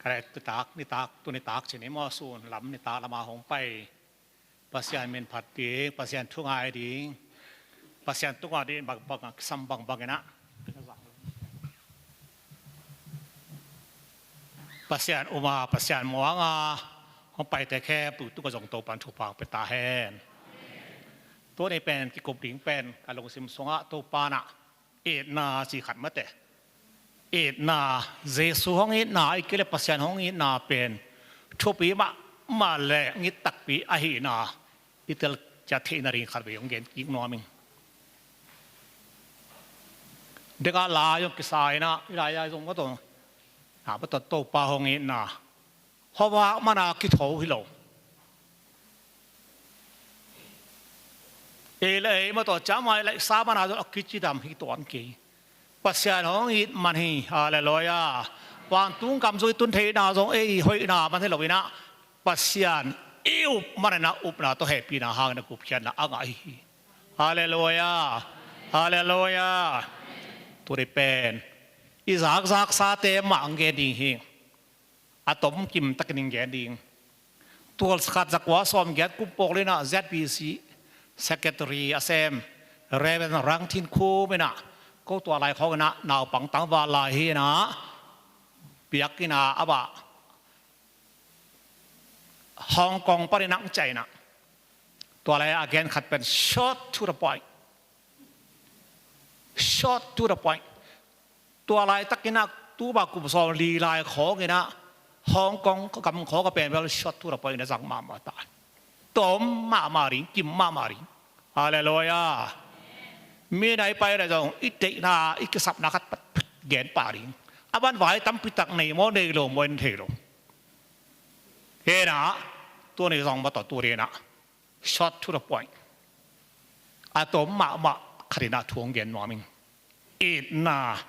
Ka leh nitak, nitak, tu nitak ci ni maw, sun lam nitak lama hong pai. Pasian min phat ding, Pasian thu ngai ding, Pasian tungah ding bangbang, kisam bangbang inah, Pasian um a, Pasian muang a, hong paite khempeuh tungah zong Topan thupha pia ta hen. Tuni pen kikup ding pen ka lungsim sungah Topa nah itna ci khat mate. Itna, Jesu hong itna, ahih kei leh Pasian hong itna pen thupi mahmah le ngit takpi ahihna i tel ciat theihna ding khat vei hong gen kik nuam ing. Deka lai hong kisa inah, i lai-a zong mataw, na mataw Topa hong itna, khuavak mana kitho hi lo. Ei le ei mataw, ciamai laihsa mana zong a kicidam hi tuan kei. Pasian hong it man hi. Halleluia. Vantung gam zong i tun theihna zong ei hoihna man hi lo inah, Pasian i up man inah, upna tawh hehpihna hangin a gupkhiatna a ngah hi. Halleluia. Halleluia. Tuni pen i zakzaksate mah hong gen ding hi. A tomkim takin hong gen ding. Tul khat za kua sawm giat kum pawl inah Z B C Secretary a sem Reverend Rang Thin Khum inah, ko tua lai khawng inah naupang tangval lai hi inah, biakinn ah a bah, Hong Kong pan inah hong ciah inah, tua lai a gen khat pen short to the point. Short to the point. Tua laitak inah, tu mah kum sawmli lai khawng inah, Hong Kong gam khawng a pen bel short to the point inah zang mahmah ta. Tom mahmah ding, kim mahmah ding. Halleluia. Mi na i pai le zong i deihna, i kisapna khat phat gen pah ding. A ban vai tampi tak nei maw, nei lo maw, en thei lo. Hi inah, tuni zong mataw, tuni inah short to the point. A tom mahmah khat inah thu hong gen nuam ing. Itna.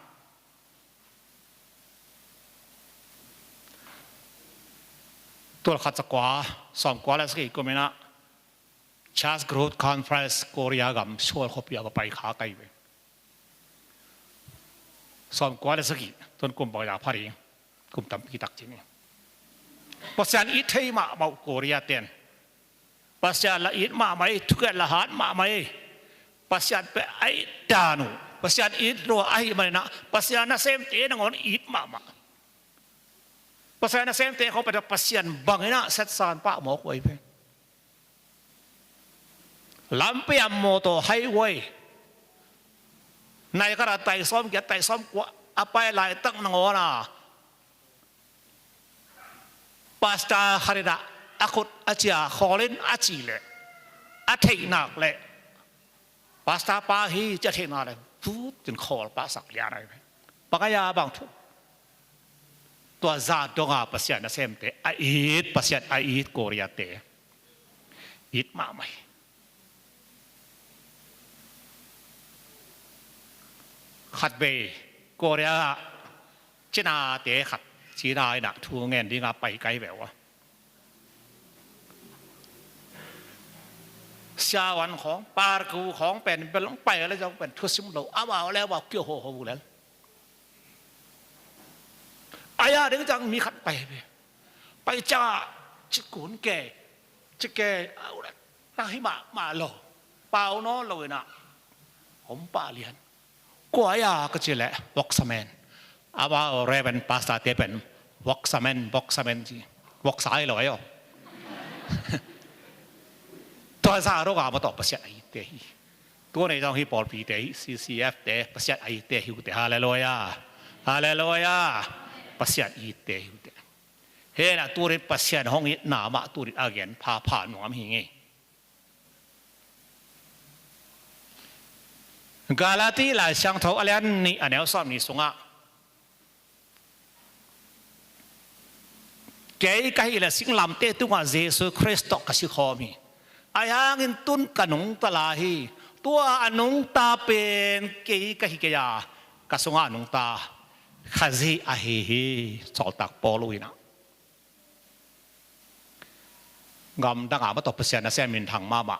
Tul khat za kua sawm kua le sagih kum inah Church Growth Conference Korea gam Seoul khuapi ah va pai kha ka hi ve. Sawm kua le sagih, tun kum bangzah pha ding, kum tampi tak ci ni. Pasian it thei mahmah uh Korea ten. Pasian la it mahmah ei, thukhen la hat mahmah ei. Pasian pen a it dan uh, Pasian it lua ahih man inah, Pasian nasemte nangawn it mahmah. Pasian nasemte khawng pen Pasian bang inah setsan pah mawk uh ahi ve. Lampi ah mawtaw, highway, nai khat ah tai sawm giat, tai sawm kua a pai laitak nangawn a, pastor khat inah a khut a cia khawl in a cih leh, a theih nak leh, pastor pa hi ci a theih nak leh, vut in khawl pahsak lian ahi ve. Bang a, bang thu? Tua zah dong a Pasian nasemte a it, Pasian a it Korea te. It mahmah hi. Khat vei Korea ah Cinate khat, Cina inah thu ngen ding a pai ka hi ve ua. Siavuan khawng, parku khawng pen bel hong pai le zong pen thusim lo, amau le amau kiho ho uh lel. A ya ding ciang mi khat pai ve. Pai ciangah ci kun ke, ci ke, au le, na hi mahmah lo. Pau nawn lo inah hong pah lian. Kua hi a ka cih leh, voksa man. Amau Reverend Pastor te pen voksa man, voksa man ci. Voksa hi lo ahi aw. Tua zah dong a mataw Pasian a itte hi. Tua nei zong hi pawlpite hi, C C F te, Pasian a itte hi uh teh. Halleluia. Halleluia. Pasian a itte hi uh teh. Hi inah turin Pasian hong itna mah turin a gen phapha nuam hi ngei. Galati Lai Siangtho a lian nih, a neu sawmnih sungah, kei ka hih leh singlamteh tungah Jesu Khrist tawh ka sikhawm hi. Ahi hangin tun ka nungta lai hi. Tua a nungta pen kei ka hi kei a, ka sungah a nungta Khazih ahi hi. Sawltak Paul uh inah, gamdang a mataw Pasian nasem minthang mahmah.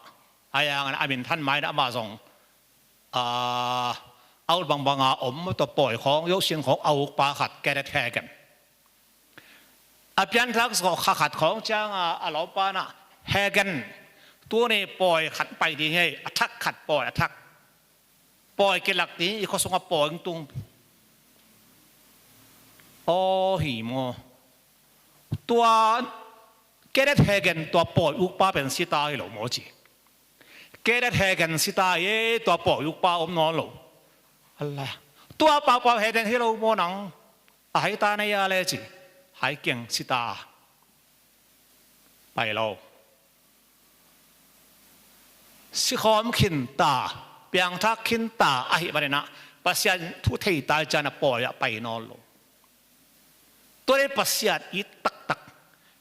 Ahi hangin a minthan mai inah amah zong a, a ut bangbanga om tua pawi khawng, yosin khawng a ukpa khat, Kenneth Hagin. A pianthak zawh kha khat khawng cianga a lawmpa inah, Hagin, tuni pawi khat pai ding hi, a thak khat pawi, a thak pawi kilak ding, i khua sungah pawi hong tung. Aw hi maw. Tua Kenneth Hagin tua pawi ukpa pen sita hi lo maw ci. Kenneth Hagin sita hi, tua pawi ukpa om nawn lo. Tua pawi Hagin hi lo maw nang. A hai ta na hia le ci. Hai keng sita. Pai lo. Sikhawm khinta, piangthak khinta ahih maninah Pasian thu thei ta cianah pawi ah pai nawn lo. Tua le Pasian it taktak,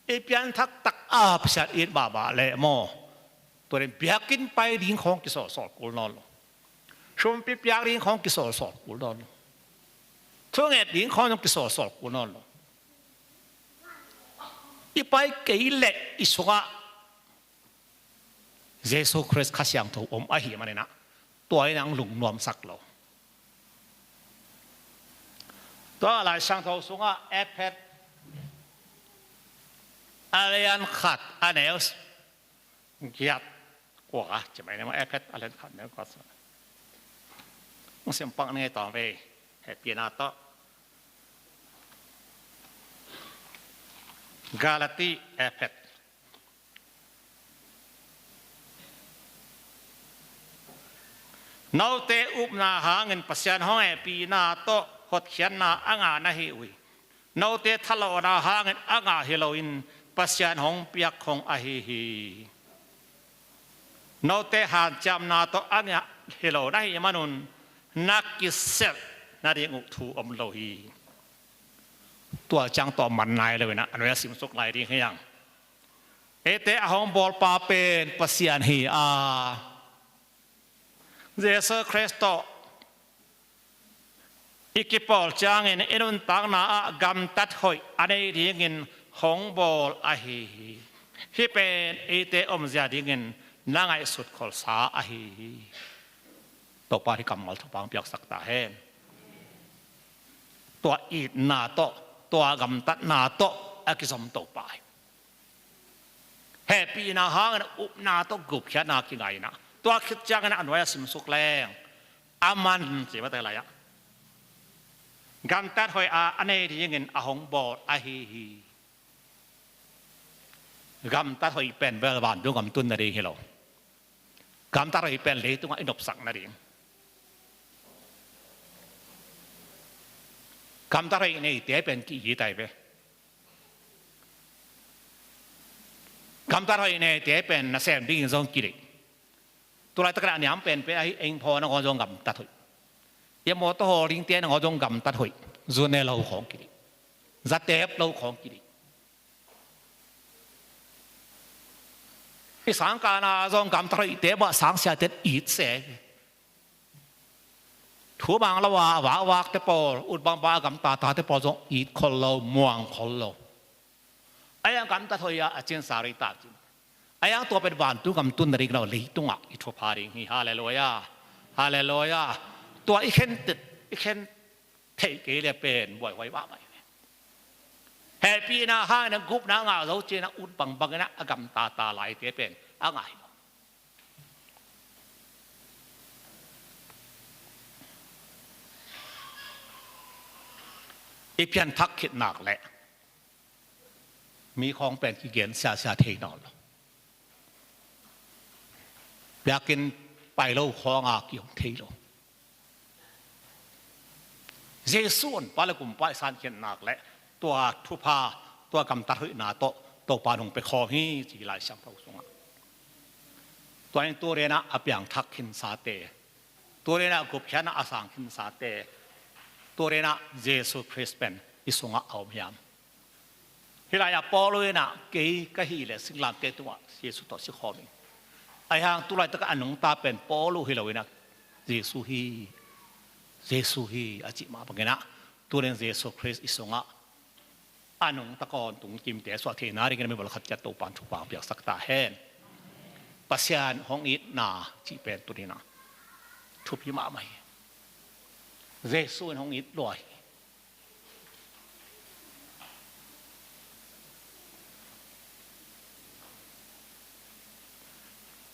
i pianthak tak a Pasian it mahmah leh maw, tua le biakinn pai ding khawng kisawlsawl kul nawn lo. Sumpi piak ding khawng kisawlsawl kul nawn lo. Thunget ding khawng zong kisawlsawl kul nawn lo. I pai kei leh i sungah Jesu Khrist Kha Siangtho om ahih maninah tua in ang lungnuamsak lo. Tua Lai Siangtho sungah Efesa a lian khat a neu giat kua ci mai ne maw, Efesa a lian khat neu kua sa. Hong sim pak ni tawng vei, hehpihna tawh. Galati, Efesa. Note upna hangin Pasian hong hehpihna tawh hotkhiatna a ngah na hi uh hi. Note thalawhna hangin a ngah hi loin Pasian hong piak khong ahi hi. Note hanciamna tawh a ngah hi lo na hih manun na kiselh nading uh thu om lo hi. Tua ciang tawh man nai loinah a nuai a simsuk lai ding hi ang. Eite a hong bawlpa pen Pasian hi a, Jesu Khrist tawh i kipawl ciangin i nuntakna ah gamtat hoih a nei dingin hong bawl ahi hi. Hih pen eite omzia dingin na ngaihsut kholsa ahi hi. Topa hih kammal thupha hong piaksak ta hen. Tua itna tawh, tua gamtatna tawh a kizom Topa hi. Hehpihna hangin upna tawh gupkhiatna kingaina. Tua khit ciangin a nuai a simsuk leng a man ci mate lai-ah gamtat hoih a a nei dingin a hong bawl ahi hi. Gamtat hoih pen bel vantung gam tun nading hi lo. Gamtat hoih pen leitungah i nopsak nading. Gamtat hoih neite pen ki-it ai ve. Gamtat hoih neite pen nasem dingin zong kideih. Tulaitak a niam penpen ahi, eng phaw nangawn zong gamtat hoih. I mawtaw hawl dingte nangawn zong gamtat hoih. Zu ne lo khawng kideih. Za tep lo khawng kideih. I sangkahna zong gamtat hoihte mah sangsiate it se. Thu mang lo a vakvakte pawl, ut bangbang a gamtatate pawl zong it khol lo, muang khol lo. Ahi hang gamtat hoih a a cinsa rei ta cin. Ahi hang tua pen vantung gam tun nading lo, leitungah i thupha ding hi. Halleluiah. Halleluiah. Tua i khen, i khen theih kei le pen buaihuai mahmah hi. Hehpihna hangin a gupna a ngah zo ciangin a ut bangbangin a gamtata laite pen a ngah hi lo. I pianthak khit nak leh mi khawng pen kigen siasia thei nawn lo. Biakinn pai lo khawnga kihong thei lo. Jesu honpa le kumpa i sankhiatnak le tua thupha, tua gamtat hoihna tawh Topa in hong pia khawm hi ci Lai Siangtho sungah. Tua in turinah a piangthak khinsate, turinah gupkhiatna a sang khinsate, turinah Jesu Khrist pen i sungah a om hiam? Hih lai-ah Paul inah kei ka hih leh singlamteh tungah Jesu tawh sikhawm ing. Ahi hang tulaitakah a nungta pen Paul uh hi loinah Jesu hi, Jesu hi a cih mah banginah tunin Jesu Khrist i sungah a nungta kawn tungkimte suah theihna dingin a mi bawlkhat ciat Topa in thupha piaksak ta hen. Pasian hong itna cih pen tuninah Thupi mahmah hi. Jesu in hong it lua hi.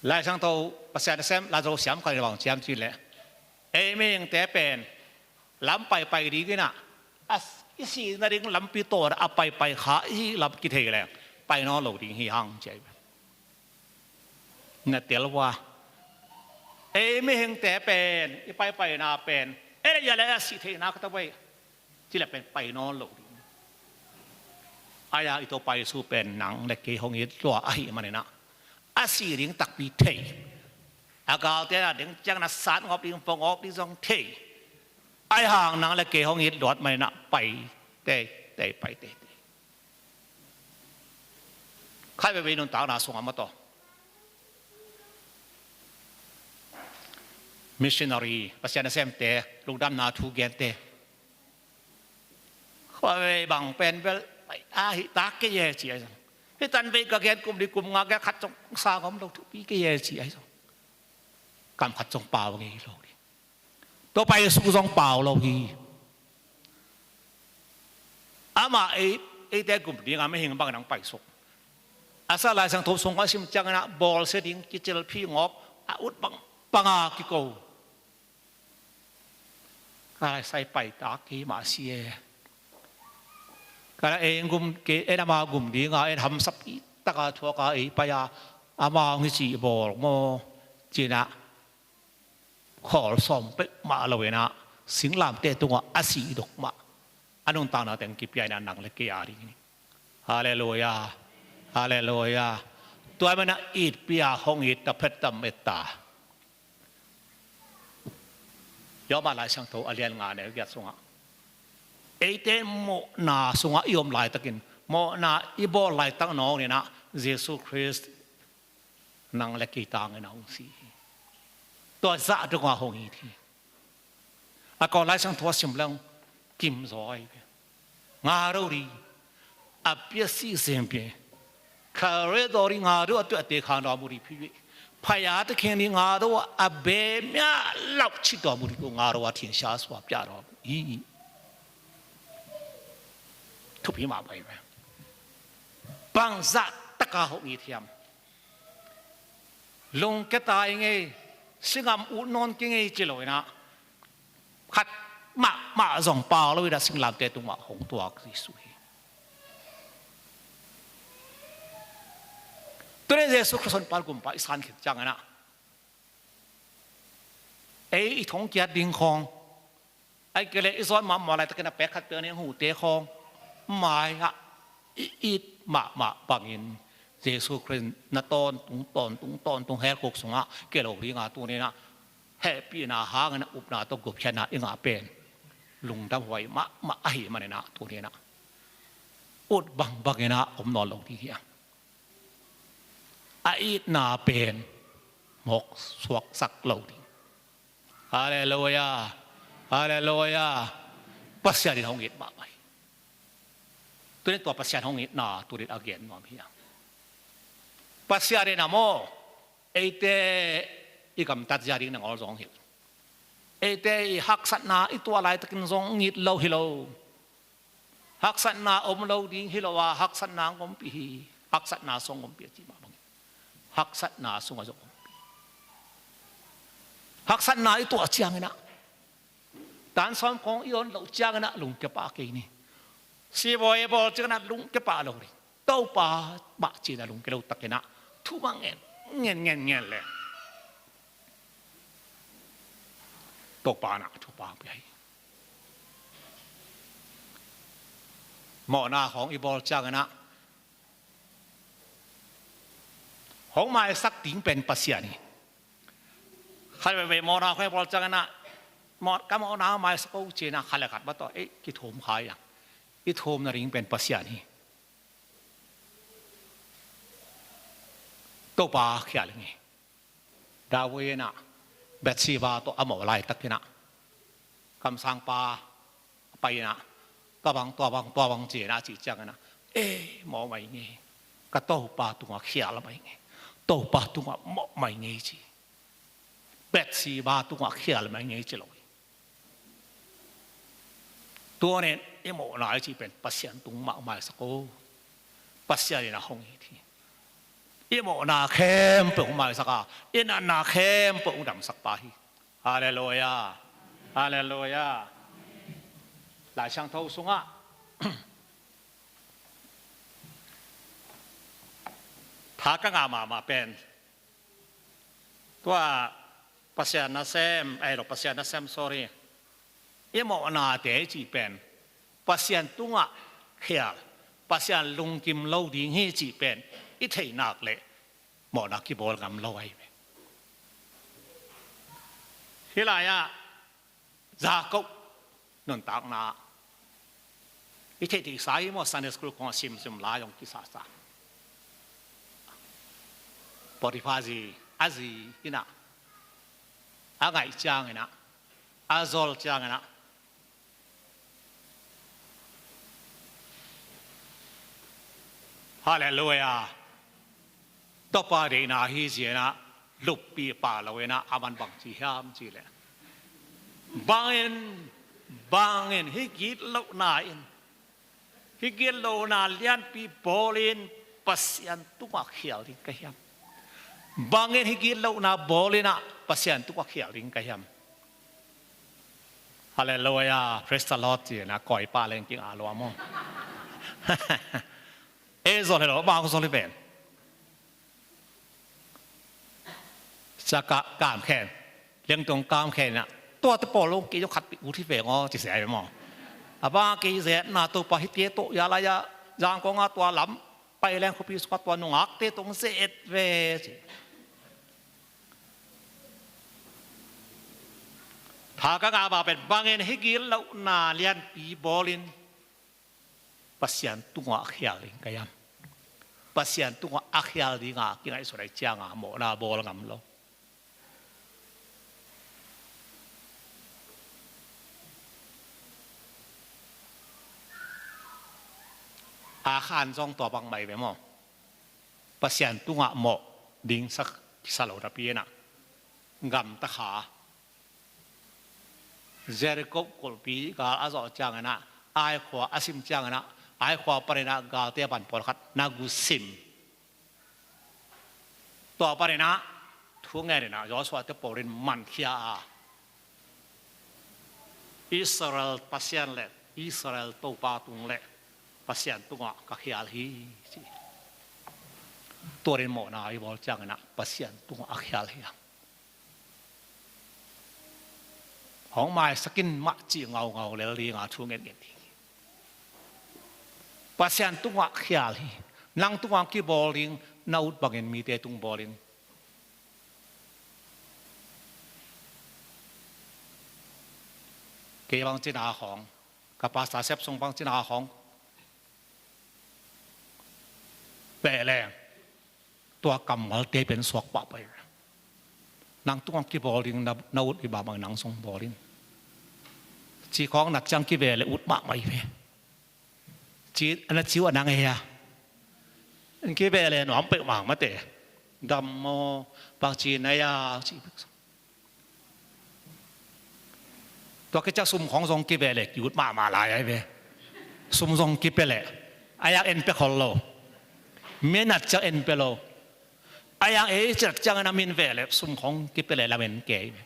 Lai Siangtho Pasian a sem Lai Zo siam khat in bang ciam cih leh, ei mihingte pen lam paipai ding in ah, a i sih nading lampi tawn a paipai kha i hih lam kithei leng pai nawn lo ding hi hang ci hi. Na tel uh a, ei mihingte pen i paipaina pen ei le ia le a sih theihna ka ta vai ci le pen pai nawn lo ding. Ahi a i Topa Jesu pen nang le kei hong it lua ahih manin ah, a sih ding takpi thei, a galte na ding ciang na sat ngawp ding, pua ngawp ding zong thei. Ahi hang nang le kei hong it luat manin ah pai teitei, pai teitei. Khat veivei nuntakna sungah maw taw, missionary, Pasian nasemte, lungdamna thu gente, khat veivei bang pen bel, "Ai, a hih tak kei e," ci ahi zong, "Hih tan vei ka gen, kum li kum nga gen khat zong sang om lo, thupi kei e," ci ahi zong, kam khat zong pau ngei lo ding. Topa Jesu zong pau lo hi. Amah ei, eite gum dinga mihing bangin hong paisuk. A sa Lai Siangtho sung a sim ciangin ah bawlsia ding kicilphi ngawp, a ut bang banga kiko. Ka sai pai tak hi mah si e. Ka la ei gum ke, ei ama gum dinga ei hamsap i taka thuaka ei pai a, ama hong hi ci bawl maw, ci-in ah khawl sawm peuhmah lo-in ah singlamteh tungah a sih dok mah, a nuntakna teng kipia-in ah nang le kei a ding hi. Halleluia. Halleluia. Tua ahih manin ah itpi-a hong it ta phet tam et ta. Rom Lai Siangtho a lian nga neu giat sungah, eite mawhna sungah i om laitakin, mawhna i bawl laitak nawnin ah Jesu Khrist nang le kei tangin a hong si hi. Tua zah dongah hong it hi. A kawng Lai Siangtho a sim leng kim zaw ahi ve. Nga do ding a pia si sem pia. Kha re do ding nga do a tuate khang do mu ding phi ve. Phaya te kheng ding nga do a be mya lau chi do mu ding nga do a thiang sha sua pia do hi. Thupi mahmah ahi ve. Bang zah taka hong it hiam? Lungkia ta i ngei, singam ut nawn kei ngei ci lo-in ah, khat mahmah zong pau lo-in ah singlamteh tungah hong tuak Jesu hi. Tuni Jesu Khrist honpa gumpa i san khit ciangin ah, ei i thongkiat ding khawng, ahih kei leh i zawt mahmah laitakin a pek khat pek nih a hute khawng mai-ah i it mahmah bangin Jesu Khrist na tawntung, tawntung, tawntung hell khuk sungah kei lo dinga tuni-in ah hehpihna hangin a upna tawh gupkhiatna i ngah pen lungdam huai mahmah ahih manin ah tuni-in ah ut bangbangin ah om nawn lo ding hi a, a itna pen mawk suaksak lo ding. Halleluia. Halleluia. Pasian in hong it mahmah hi. Tuni tua Pasian hong itna tuni a gen nuam hi a, Pasian in a maw, eite i gamtat zia ding nangawn zong hi lo. Eite i haksatna i tuah laitakin zong it lo hi lo. Haksatna om lo ding hi lo a, haksatna hong ompih hi. Haksatna sung hong ompih a ci mah bangin haksatna sungah zong ompih. Haksatna i tuah ciangin ah, tan sawm khawng i on loh ciangin ah lungkia pah kei ni. Sibawi bawl ciangin ah lungkia pah lo ding. Topa mah ci-in ah lungkia lo takin ah thumang ngen ngen ngen ngen le Topa in ah thupha pia hi. Mawhna khawng i bawl ciangin ah hong maisak ding pen Pasian hi. Khat veivei mawhna khawng i bawl ciangin ah, mawh, ka mawhna maisak o ci-in ah khat le khat va tawh ei kithum kha hi a, i thum nading pen Pasian hi. Topa khial hi. David in ah Bathsheba tawh a mawh laitakin ah kamsangpa a pai in ah, tua bang, tua bang, tua bang ci-in ah a cih ciangin ah, "E, mawh mai ngei, ka Topa tungah khial mai ngei, Topa tungah mawh mai ngei," ci. Bathsheba tungah khial mah i ngei ci lo hi. Tua nen i mawhna i cih pen Pasian tung mah maisak o. Pasian in a hong it hi. I mawhna khempeuh hong maisak a, i natna khempeuh hong damsak pa hi. Halleluia. Halleluia. Lai Siangtho sungah tha ka ngah mahmah pen tua Pasian nasem, ai lo, Pasian nasem, sorry. I mawhnate i cih pen Pasian tungah khial, Pasian lungkim lo ding hi cih pen i theih nak leh mawhna kibawl ngam lo ahi ve. Hih lai-ah Jacob nuntakna i theih theihsa hi maw, Sunday school khawng a simsim lai hong kisasa. Potiphar zi, a zi in ah a ngaih ciangin ah, a zol ciangin ah, halleluia. Topa deihna hi zia in ah luppih pah lo in ah, a man bang ci hiam cih leh, bangin, bangin hih gitlohna in, hih gitlohna lianpi bawlin Pasian tungah khial ding ka hiam? Bangin hih gitlohna bawl in ah Pasian tungah khial ding ka hiam? Halleluia, praise the Lord ci in ah kawi pah leng kinga lua maw. Ei zol hi lo, bang zol hi pen. Sia ka, kam khen, lengtong kam khen in ah, tuate pawl lo kei zong khat pi ut hi ve ngaw ci sia hi maw. A bang kei zetna Topa hihte tawh ya lai-ah Zangkong ah tua lam pai leng khuapi sungah tua nungakte tawh hong zet ve ci. Tha ka ngah mah pen bangin hih gitlohna lianpi bawlin Pasian tungah a khial ding ka hiam? Pasian tungah a khial dinga kingaihsun ahih cianga mawhna bawl ngam lo. Akhan zong tua bang mah hi ve maw. Pasian tungah mawh ding sa, kisa lo napi in ah, gamta kha. Jericho kulhpi gal a zawh ciangin ah, Ai khua a sim ciangin ah, Ai khua panin ah galte a pan pawlkhat na gu sim. Tua panin ah thu ngen in ah Joshua te pawlin mankhia a, Israel Pasian le Israel Topa tung le Pasian tungah ka khial hi ci. Tua rin mawhna i bawl ciangin ah Pasian tungah a khial hi a, hong maisak in mah cih ngaungau lel dinga thu ngetnget ding hi. Pasian tungah khial hi. Nang tungah kibawl ding, na ut bangin mite tung bawl in. Kei bang cina khawng, ka pastor sep sung bang cina khawng, peh leng tua kammalte pen suak pahpah hi. Nang tungah kibawl ding, na, na ut i bang bang nang zong bawl in. Ci khawng nat ciang kive le ut mahmah hi ve. Ci, na ci uh a nang e a, kive le nuam peuhmah mate. Dam maw, bang ci na ya ci. Tua kiciang sum khawng zong kive le ki ut mahmah lai ahi ve. Sum zong kipia le a yang en pia khol lo. Minat ciang en pia lo. A yang ei ciang ciangin a min ve le sum khawng kipia le lam en kei ve.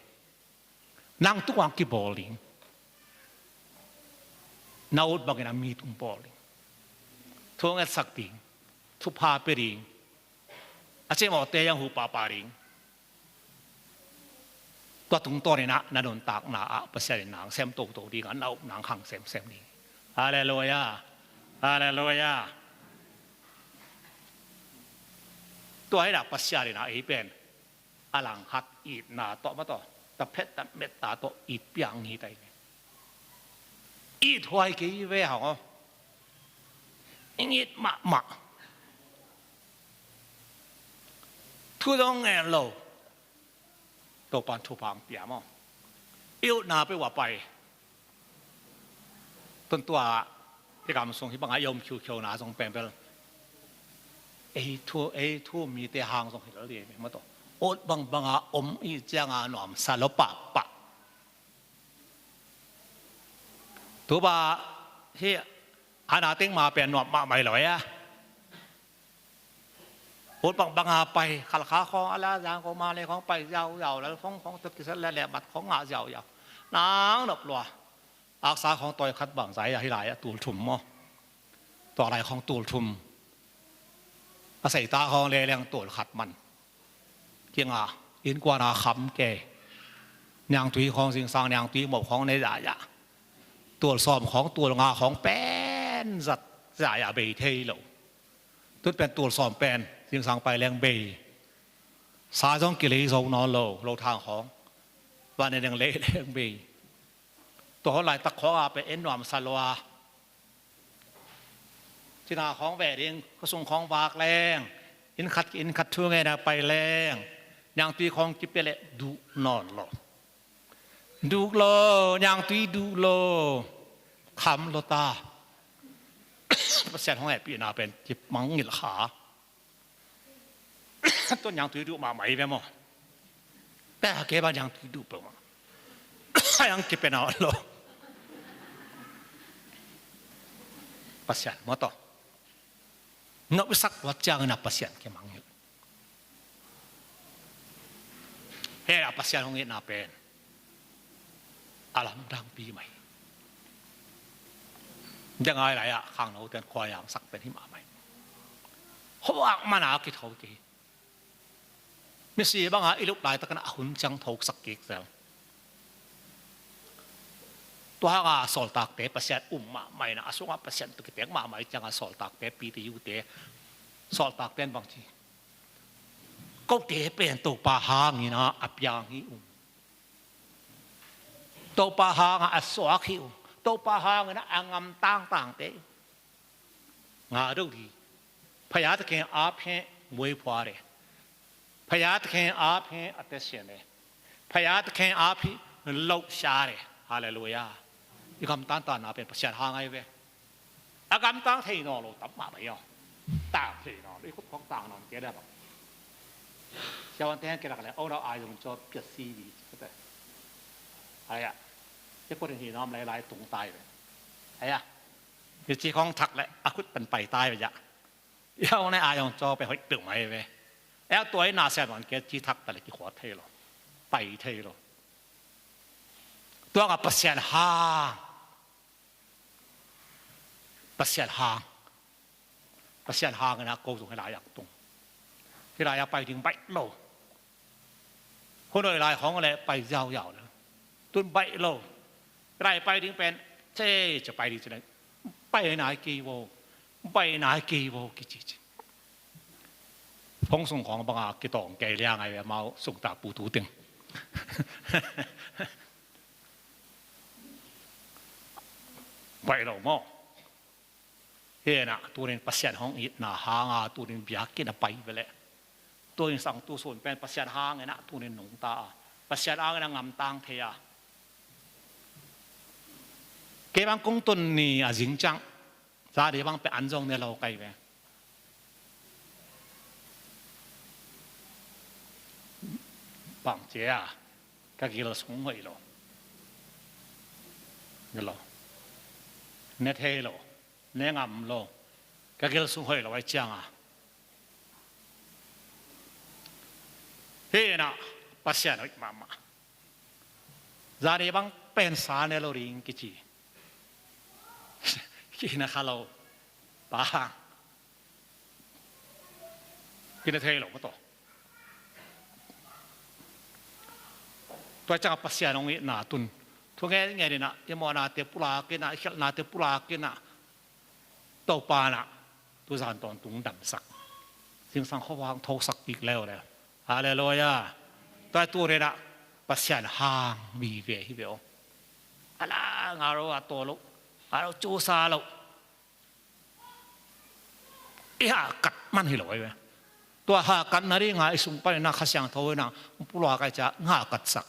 Nang tungah kibawl ding, na ut bangin a mi tung bawl ding. Thu ngetsak ding, thupha pia ding, a cimawhte yang hu pahpah ding. Tua tungtawnin ah na nuntakna ah Pasian in nang sem toto ding a, na upna khang semsem ding. Halleluia. Halleluia. Tua hi nah Pasian in ah ei pen a langkhat itna tawh mah tawh, taphet tapmetta tawh it piang hi ta hi. It huai kei ve hang aw. Ing it mahmah. Thu dong ngen lo. Topan thupha ang pia maw. I utna peuh a pai. Tun tua i gam sung hi bangah i om khiukhiuna zong pen bel ei thu, ei thu mite hang zong hi lel ding hi mah tawh. ut bangbanga om i cianga nuamsa lo pahpah. Tuba hi a nateng ma pen nuam mahmah lo a. Ut bangbanga pai, Khalkha khawng a la zang khawng, Male khawng pai ziauzau, Lalfong khawng tuk kisat le lehmat khawng ngah ziauzau. Nang nop lua. Aksa khawng tawi khat bang zai a hi lai a tul thum maw. Tua lai khawng tul thum. A seita khawng leleng tul khat man. Kinga, innkuana kham kei. Niangtui khawng zingsang, niangtui moh khawng nei zai a. Tul sawm khawng, tul nga khawng pen zat zai a bei thei lo. Tut pen tul sawm pen zingsang pai leng bei. Sa zong kilei zo nawn lo, lo thang khawng. Van ne deng lei leng bei. Tua hon laitak khawng a pen en nuamsa lua. Cina khawng ve ding, khua sung khawng vak leng. Inn khat, inn khat thu ngen a pai leng. Niangtui khawng kipia leh duh nawn lo. Duh lo, niangtui duh lo. Kham lo ta. Pasian hong hehpihna pen kimangngilh kha. Tua niangtui duh mahmah i ve maw. Pia kei bang niangtui duh peuhmah. Ai ang kipia na lo. Pasian maw tawh. Nopsak tua ciangin a Pasian kimangngilh. He a Pasian hong itna pen a lamdangpi mai. Deng ai lai-ah khangnote'n khua yangsak pen hi mahmah hi. Khuavak mana kitho kei hi. Misi banga i lup laitakin a hun ciang thosak kik zel. Tua hanga sawltakte Pasian um mahmah in a, a sungah Pasian tawh kipek mahmah i cianga sawltakte, P T U te, sawltakte'n bang ci. Kote pen Topa hangin a piang hi ung. Topa hangah a suak hi ung. Topa hangin a ngam tangtangte hi ung. Nga do di. พระเยซูคริสต์ आप हैं ไว้พระเจ้า พระเยซูคริสต์ आप हैं อาเตเชเน พระเยซูคริสต์ आप ही โลกชาเร ฮาเลลูยา I gamtang tanna pen Pasian hang ahi ve. A gamtang thei nawn lo tam mahmah hi aw. Tang thei nawn lo. I khut khawng tang nawn kei dah bang. Siavuante hang kirak le, oh, no, ai zong caw piat si di. Ai a. I khut in hi nawm lai lai tung tai ve. Ai a. Mici khawng thak le a khut pan pai tai ve a. I hong ne ai zong caw pen hoih peuhmah hi ve. Ai a, tua i na siavuan kei ci thak ta le kikhua thei lo. Pai thei lo. Tua nga Pasian hang. Pasian hang. Pasian hang in a ko zong hi lai-ah tung. Hi lai-ah pai ding baih lo. Hun hoih lai khawng le pai ziauziau le. Tun baih lo. Hi lai pai ding pen. Cei, cei pai ding cei le. Pai nai kei vo. Pai nai kei vo kici ci. Phone sung khawng banga kitawng kei liang ai ve amau sung ta pu tu ting. Baih lo maw. Hi na, tunin Pasian hong itna hanga, tunin biakinn a pai ve leh. Tunin sang tu sun pen Pasian hangin a, tunin nungta a. Pasian hangin a ngamtang thei a. Kei bang kong tun ni a zing ciang. Zani bang pen an zong ne lo kai ve. Bang cia, ka gil sung hoih lo. Gil lo. Ne thei lo. Ne ngam lo. Ka gil sung hoih lo ai cianga. Hi na, Pasian hoih mahmah. Zani bang pen sa ne lo ding kici. Kina kha lo. Pa hang. Kina thei lo maw tawh. Tua cianga Pasian hong itna tun. Thu ngen ngen in a, i mawhnate pulak in a, i khialhnate pulak in a. Topa in a, tuzan tawntung damsak. Zingsang khuavak thosak kik leuleu. Halleluia. Tua tunin a, Pasian hang vive hi ve aw. A la nga lo a taw lo. A lo cusa lo. I hahkat man hi lo ahi ve. Tua hahkat nadinga i sung panin a Kha Siangtho in a pulak ai cia hahkatsak.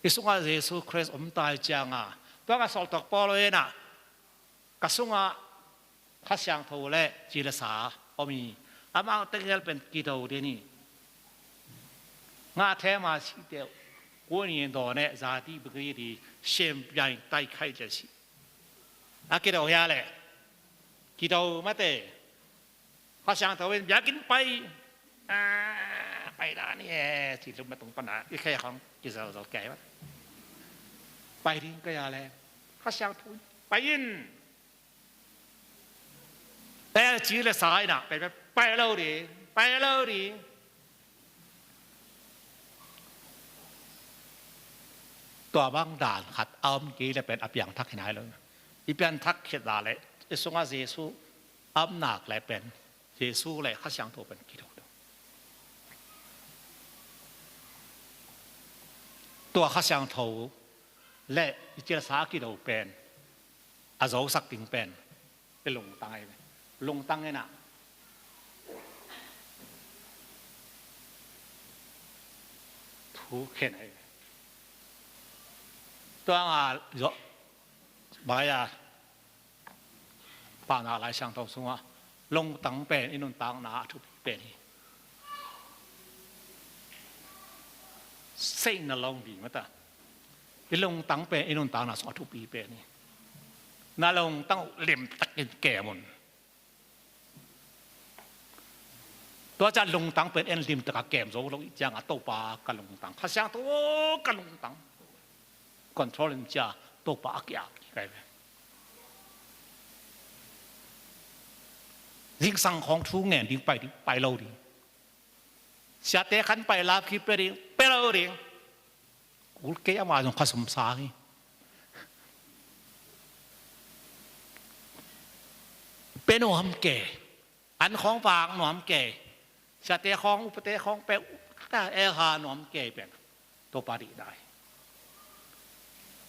I sungah Jesu Khrist om ta ai cianga. Tua ka sawltak Paul in a ka sungah Kha Siangtho le ci le sa om hi. Amau tengel pen kido den hi. Ngah them a sihte uh, kua ni dawn e, zati bikri di, siam piang tai khai le sih. A kido hia le, kido mate. Kha Siangtho in biakinn pai, a, pai dan hi e, ci lum na tung pan a, i khe khong kizalzal kei mate. Pai ding ka hia le, Kha Siangtho in pai in. Tel ci le sa in a, pai, pai, pai lo ding, pai lo ding. Tua bang dan khat a om kei le pen a piangthak hi nai lo. I piangthak khit le, i sungah Jesu a om nak le pen, Jesu le Kha Siangtho pen kido. Tua Kha Siangtho le i cilsa a kido pen a zosak ding pen i lungtang ahi ve. Lungtang in a thu khen ahi ve. Tua nga zo, baya, pana Lai Siangtho sungah lungtang pen i nuntakna a thupi pen hi. Seihna long bi mata. I lungtang pen i nuntakna sung a thupi pen hi. Na lungtang uh limtakin kem un. Tua ciang lungtang pen en limtak a kem zo lo i ciang a, Topa ka lungtang, Kha Siangtho ka lungtang. Control in cia Topa a kiak kik ai ve. Zingsang khong thu ngen ding pai ding, pai lo ding. Siate khan pai lap khi pe ding, pe lo ding. Kul kei ama zong kha sum sa hi. Pe nuam kei. An khawng vak nuam kei. Siate khawng, upate khawng pe, upate e ha nuam kei pen Topa dih dai.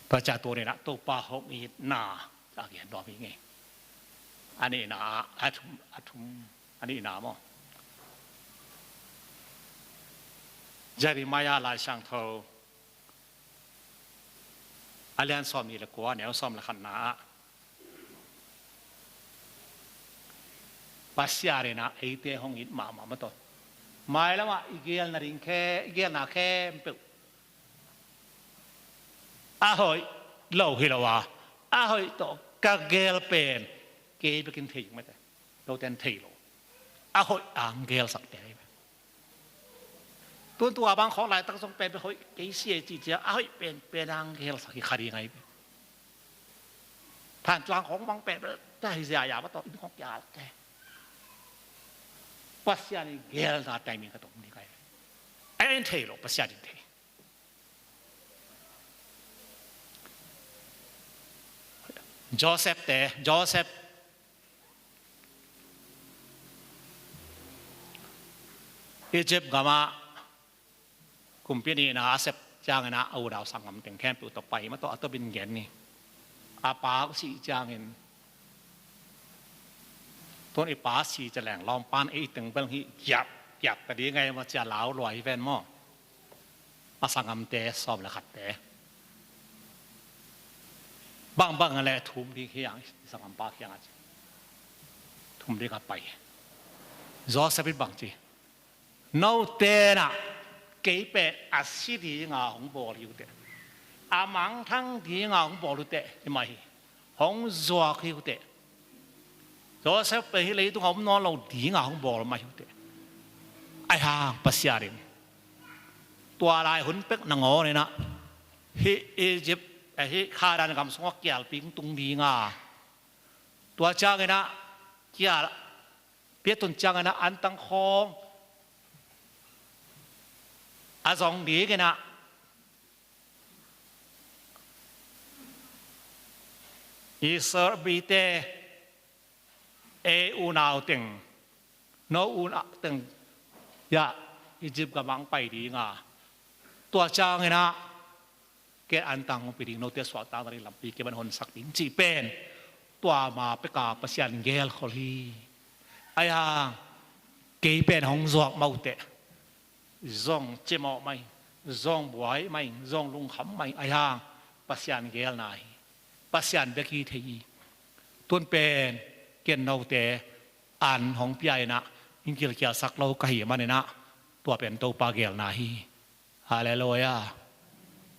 Tua ciang tu ni na Topa hong itna a gen nuam hi ngei. A nihna, a thum, a thum, a nihna maw. Jeremiah Lai Siangtho a lian sawmnih le kua, neu sawm le khatna ah Pasian in ah eite hong it mahmah mataw. Mailam ah i gelna ding khe, i gelna khempeuh a hoih lo hi lo a, a hoih tawh ka gel pen kei bekin thei mataw. Noten thei lo. A hoih a hong gelsak te hi. Tun tua bang khawng laitak zong pen pen hoih kei si e ci cia, a hoih pen pen a hong gelsak hi kha ding ahi. Thantlang khawng bang pen pen ta hi zia ya mataw, inn khawng kia lak te. Pasian in gelna taiming ka tong ni kai. Ei in thei lo, Pasian in thei. Joseph te, Joseph Egypt gamah kumpi nihna a sep ciangin ah a unau sanggam teng khempeuh tawh pai mataw, a tawpin gen ni. A pa sih ciangin, tun i pa si ca leng lawmpan ei teng bel hi giap giap ta ding ngai maw cia lau lua hi ven maw. A sanggamte sawm le khatte bangbang le thum ding hi ang, i sanggampa kiangah ci. Thum ding a pai. Joseph in bang ci, note nah kei pen a si dinga hong bawl hi uh teh, a mangthang dinga hong bawl uh teh hi mah hi. Hong zuak hi uh teh. Joseph pen hih leitung a om nawn lo dinga hong bawl mah hi uh teh. Ahi hang Pasian in tua lai hun pek nangawn in ah hih Egypt, eh, hih Khanan gam sungah kialpi hong tung dinga, tua ciangin ah kial piatun ciangin ah antang khawng a zong dingin ah Israel mite, ei unau teng, no unau teng ya Egypt gam ah hong pai dinga, tua ciangin ah ken antang hong pia ding, note suahtakna ding lampi kei bang honsak ding cih pen tua ma peka Pasian gelkhol hi. Ahi hang kei pen hong zuak mah uh teh, zong cimawh mah ing, zong buai mah ing, zong lungkham mah ing, ahi hang Pasian gelna hi. Pasian bek hi thei hi. Tun pen ken note an hong pia in ah hong kilkialsak lo ka hih manin ah tua pen Topa gelna hi. Halleluiah.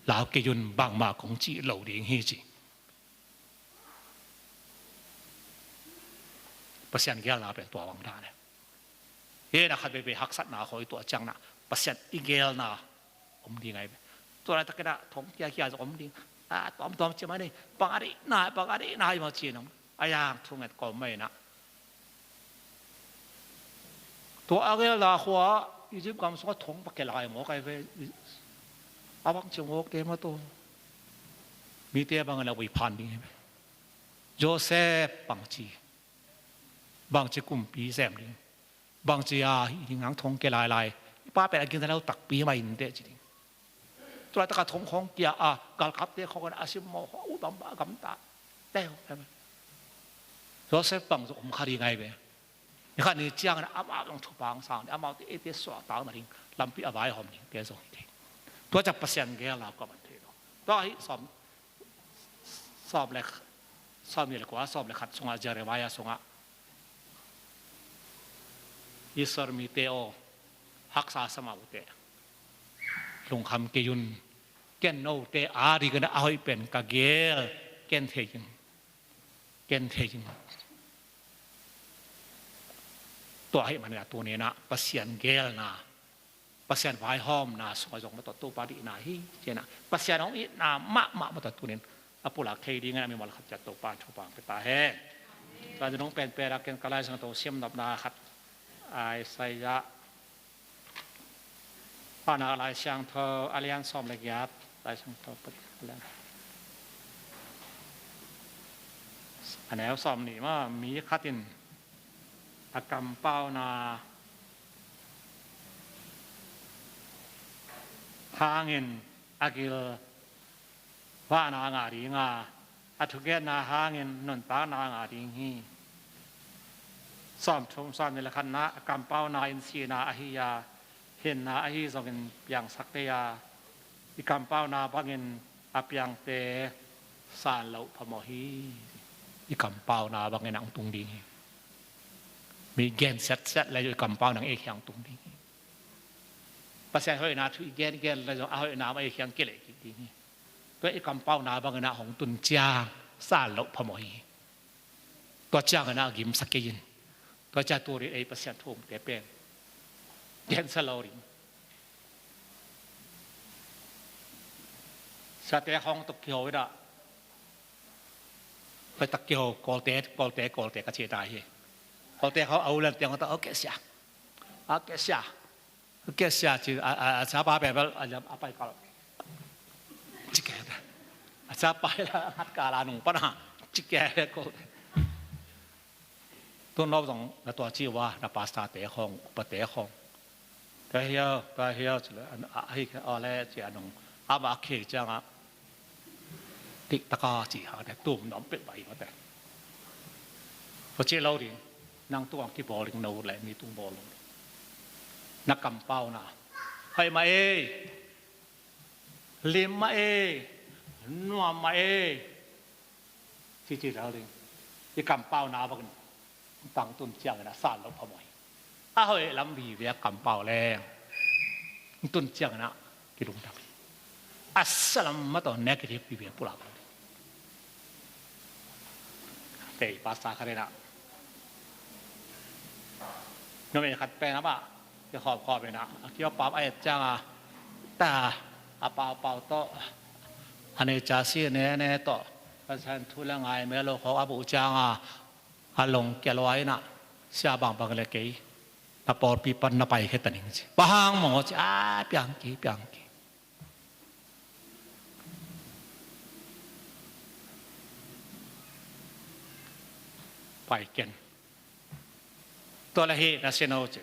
Lau kei un, bangmah kong cih lo ding hi ci. Pasian geelna pen tua bang dan e. Hih na khat veivei haksatna khawng i tuah ciangin ah Pasian i geelna om ding ahi ve. Tua laitakin ah thong kiakia zong om ding. A tuamtuam ciang mah nei, bang a deihna, bang a deihna hi mah ci-in om. A yang thu nget kawm mah in ah, tua a geelna khua Egypt gam sungah thong va kia lai mawk ahi ve. A bang ci mawk te mah tawh, mite bangin a vui phan ding ahi ve. Joseph bangci, bangci kumpi sem ding, bangci a hih ding, nang thong kia lailai, i pa pen a gingta lo takpi mah in teh ci ding. Tua laitak a thong khawng kia a, galkapte khawng in a simmawh khawng, u bang bah gamta. Teh, Joseph bang zong om kha ding ahi ve. Ni khat ni ciangin amau zong thupha hong sang ding, amaute eite suahtak nading lampi a vaihawm dingte zong hi thei. Tua ciang Pasian geelna ka man thei lo. Tua hi Sawm, Sawm le, Sawmnih le kua, Sawm le khat sungah, Jeremiah sungah, Israel mite aw, haksa sa mah uh teh, lungkham kei un. Ken note adingin a hoih pen ka geel, ken thei ing, ken thei ing. Tua ahih manin ah tuni in ah Pasian geelna, Pasian vaihawmna sungah zong mah tawh Topa deihna hi ci-in ah, Pasian hong itna mahmah mah tawh tuni in a pulak thei dingin a mimal khat ciat Topa in thupha hong pia ta hen. Tua zong hong penpen a ken ka Lai Siangtho simnopna khat, Isaiah, Paunak Lai Siangtho a lian sawm le giat, Lai Siangtho Pasian a lian, a neu sawmnih mah, mi khat in a kampauna hangin a gil vahna ngah ding a, a thugenna hangin nuntakna ngah ding hi. Sawmthum, sawmnih le khatna, a kampauna in sihna ahi a, hinna ahi zongin piangsak kei a, i kampauna bangin a piangte san loh phamawh hi. I kampauna bangin a hong tung ding hi. Mi gen siatsiat le i kampauna hong ei khia hong tung ding hi. Pasian hoihna thu i gen gen le zong a hoihna mah ei khia hong kileh kik ding hi. Tua i kampauna bangin a hong tun ciang san loh phamawh hi. Tua ciangin a gimsa kei in. Tua ciang tuni ei Pasian thu umte pen gensa lo ding. Siate khawng tawh kiho in ah, pai tak kiho, Kawlte, Kawlte, Kawlte ka cih ta hi. Kawlte khawng a ulan tiang tawh, okay sia, okay sia, okay sia ci, a, a, a siapa pen bel a, a pai kal ci kei ta. A siapa hi la, a ngat kal a nung pan a ci kei ko. Tun lo zong na tua ci uh a, na pastor te khawng, upate khawng. Tua hiau, tua hiau ci le, a, a, a hi khe aw le ci a nung. A va khei ciang a, tik taka ci ha te, tum nuam pek bai mate. Tua ci lo ding, nang tung a kibawl ding no le, mi tung bawl lo ding. Na kampauna. Hoih mah ei, lim mah ei, nuam mah ei. Cici lo ding. I kampauna bangin tang tun ciangin a san loh phamawh hi. A hoih lam vive a kampau leng tun ciangin a kilungdam hi. A sia lam mah tawh negative vive pulak lo ding. Kei pastor khat in ah, numei khat pen amah kikhawm khawm in ah, a kiwa pam a et ciang a, ta, a paupau tawh, a nei ca si ne ne tawh, Pasian thu le ngai mel lo khawng a buh ciang a, a long kia lua in ah, sia bangbang le kei na pawlpi pan na pai khe ta ning ci. Bang hang maw ci, a piang kei, piang kei. Pai ken. Tua le hi na sino ci.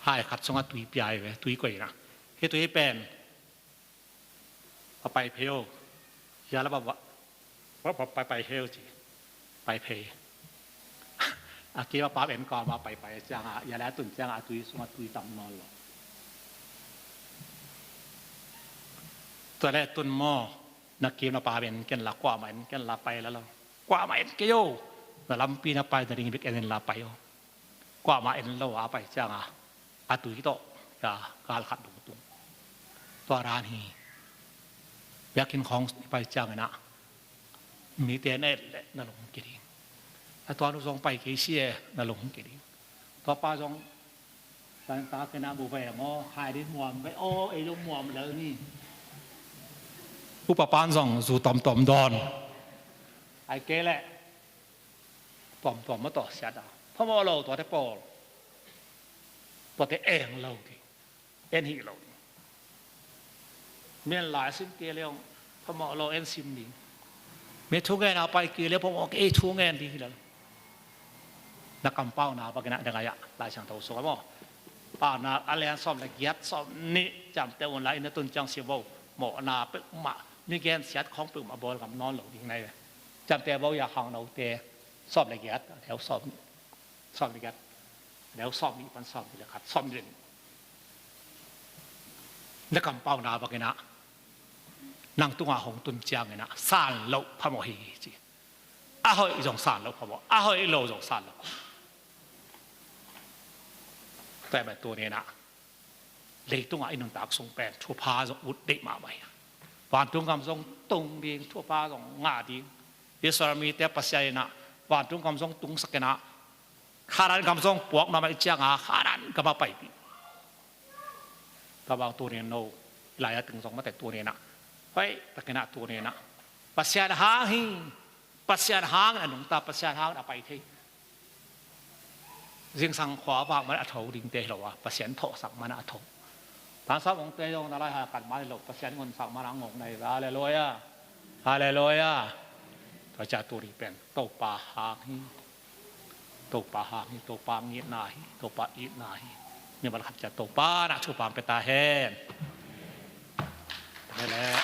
Hai khat sungah tui pia hi ve, tui koihna. Hi tui pen. Pa pai phei o. Hia la ba ba, ba, ba pai pai heu ci. Pai phei. A kim a pap en kawm a pai pai ciang a, hia la tun ciang a tui sung a tui tam nawn lo. Tua le tun maw, na kim na pap en ken la, kuamah en ken la, pai la lo. Kuamah en kei o. Na lampi na pai na ding bek en in la pai o. Kuamah en lo a pai ciang a, a tui tawh, ya, gal khat dong tung. Tua dan hi. Biakinn khawng i pai ciangin ah mite na et leh na lung hong ki ding. A tua nu zong pai kei si e, na lung hong ki ding. Tua pa zong, "Tan ta kei na bu ve maw, khai ding muam ve aw, ei lo muam lel ni." Upa pan zong zu tawmtawm dawn. Ai kei leh tawmtawm maw tawh siat a, phamawh lo tuate pawl. Tuate eng lo ding, en hih lo ding. Mian lai sim kei leh hong phamawh lo en sim ding. Mi thungen a pai kei leh phamawh kei, ei thungen ding hi lo. Na kampauna bangin ah na ngai ah, Lai Siangtho sungah maw, Paunak a lian sawm le giat, sawm nih, ciamteh un la, inn a tun ciang sim vo. Mawhna peuhmah, mi gensiat khawng peuhmah bawl ngam nawn lo ding na hi ve. Ciamteh vo ia, khangnote, sawm le giat, a neu sawm nih. Sawm le giat, a neu sawm nih pan sawm nih le khat, sawm nih le nih. Na kampauna bangin ah nang tungah hong tun ciangin ah san loh phamawh hi ci. A hoih zong san loh phamawh, a hoih lo zong san loh phamawh. Tua ahih manin tuni-in ah leitungah i nuntak sung pen thupha zong ut deih mahmah hi. Vantung gam zong tung ding, thupha zong ngah ding. Israel mite Pasian in ah vantung gam zong tungsak in ah, Khanaan gam zong puak nuam ahih ciangin Khanaan gamah paipih. Tua bang tuni-in no, i lai-at ding zong mate tuni-in ah, hoih takin ah tuni-in ah Pasian hang hi. Pasian hangin a nungta, Pasian hangin a pai thei. Zingsang khua vak man a tho dingte hi lo a, Pasian thawhsak man a tho. Tansam ongte zong na lai ha kan man hi lo, Pasian ngonsak man a ngong na hi ve. Halleluia. Halleluia. Tua ciang tuni pen Topa hang hi. Topa hang hi, Topa ngitna hi, Topa itna hi. Mimal khat ciat Topa na thupha pia ta hen. Amen.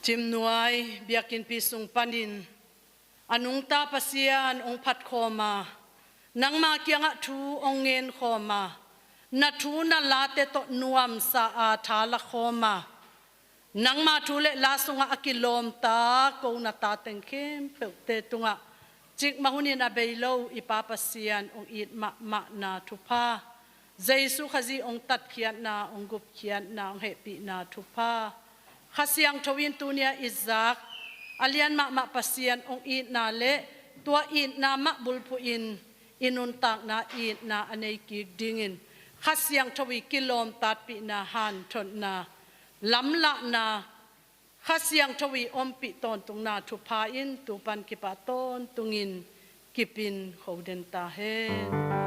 Timnuai biakinnpi sung panin a nungta Pasian hong phatkhawm a, nangma kiangah thu hong ngenkhawm a, na thu na late tawh nuamsa a tha lakhawm a, nangma thu le la sungah a kilawmta ko na tateng khempeuhte tungah cikmah hunin a bei lo i Pa Pasian hong it mahmahna thupha, Jesu Khazih hong tatkhiatna, hong gupkhiatna, hong hehpihna thupha, Kha Siangtho in tuni-a i zak a lian mahmah Pasian hong itna le tua itna mah bulphuhin i nuntakna itna a nei kik dingin Kha Siangtho i kilawmtatpihna, hanthotna, lamlahna, Kha Siangtho i ompih tawntungna thupha in tupan kipah tawntungin kipin khoden ta hen.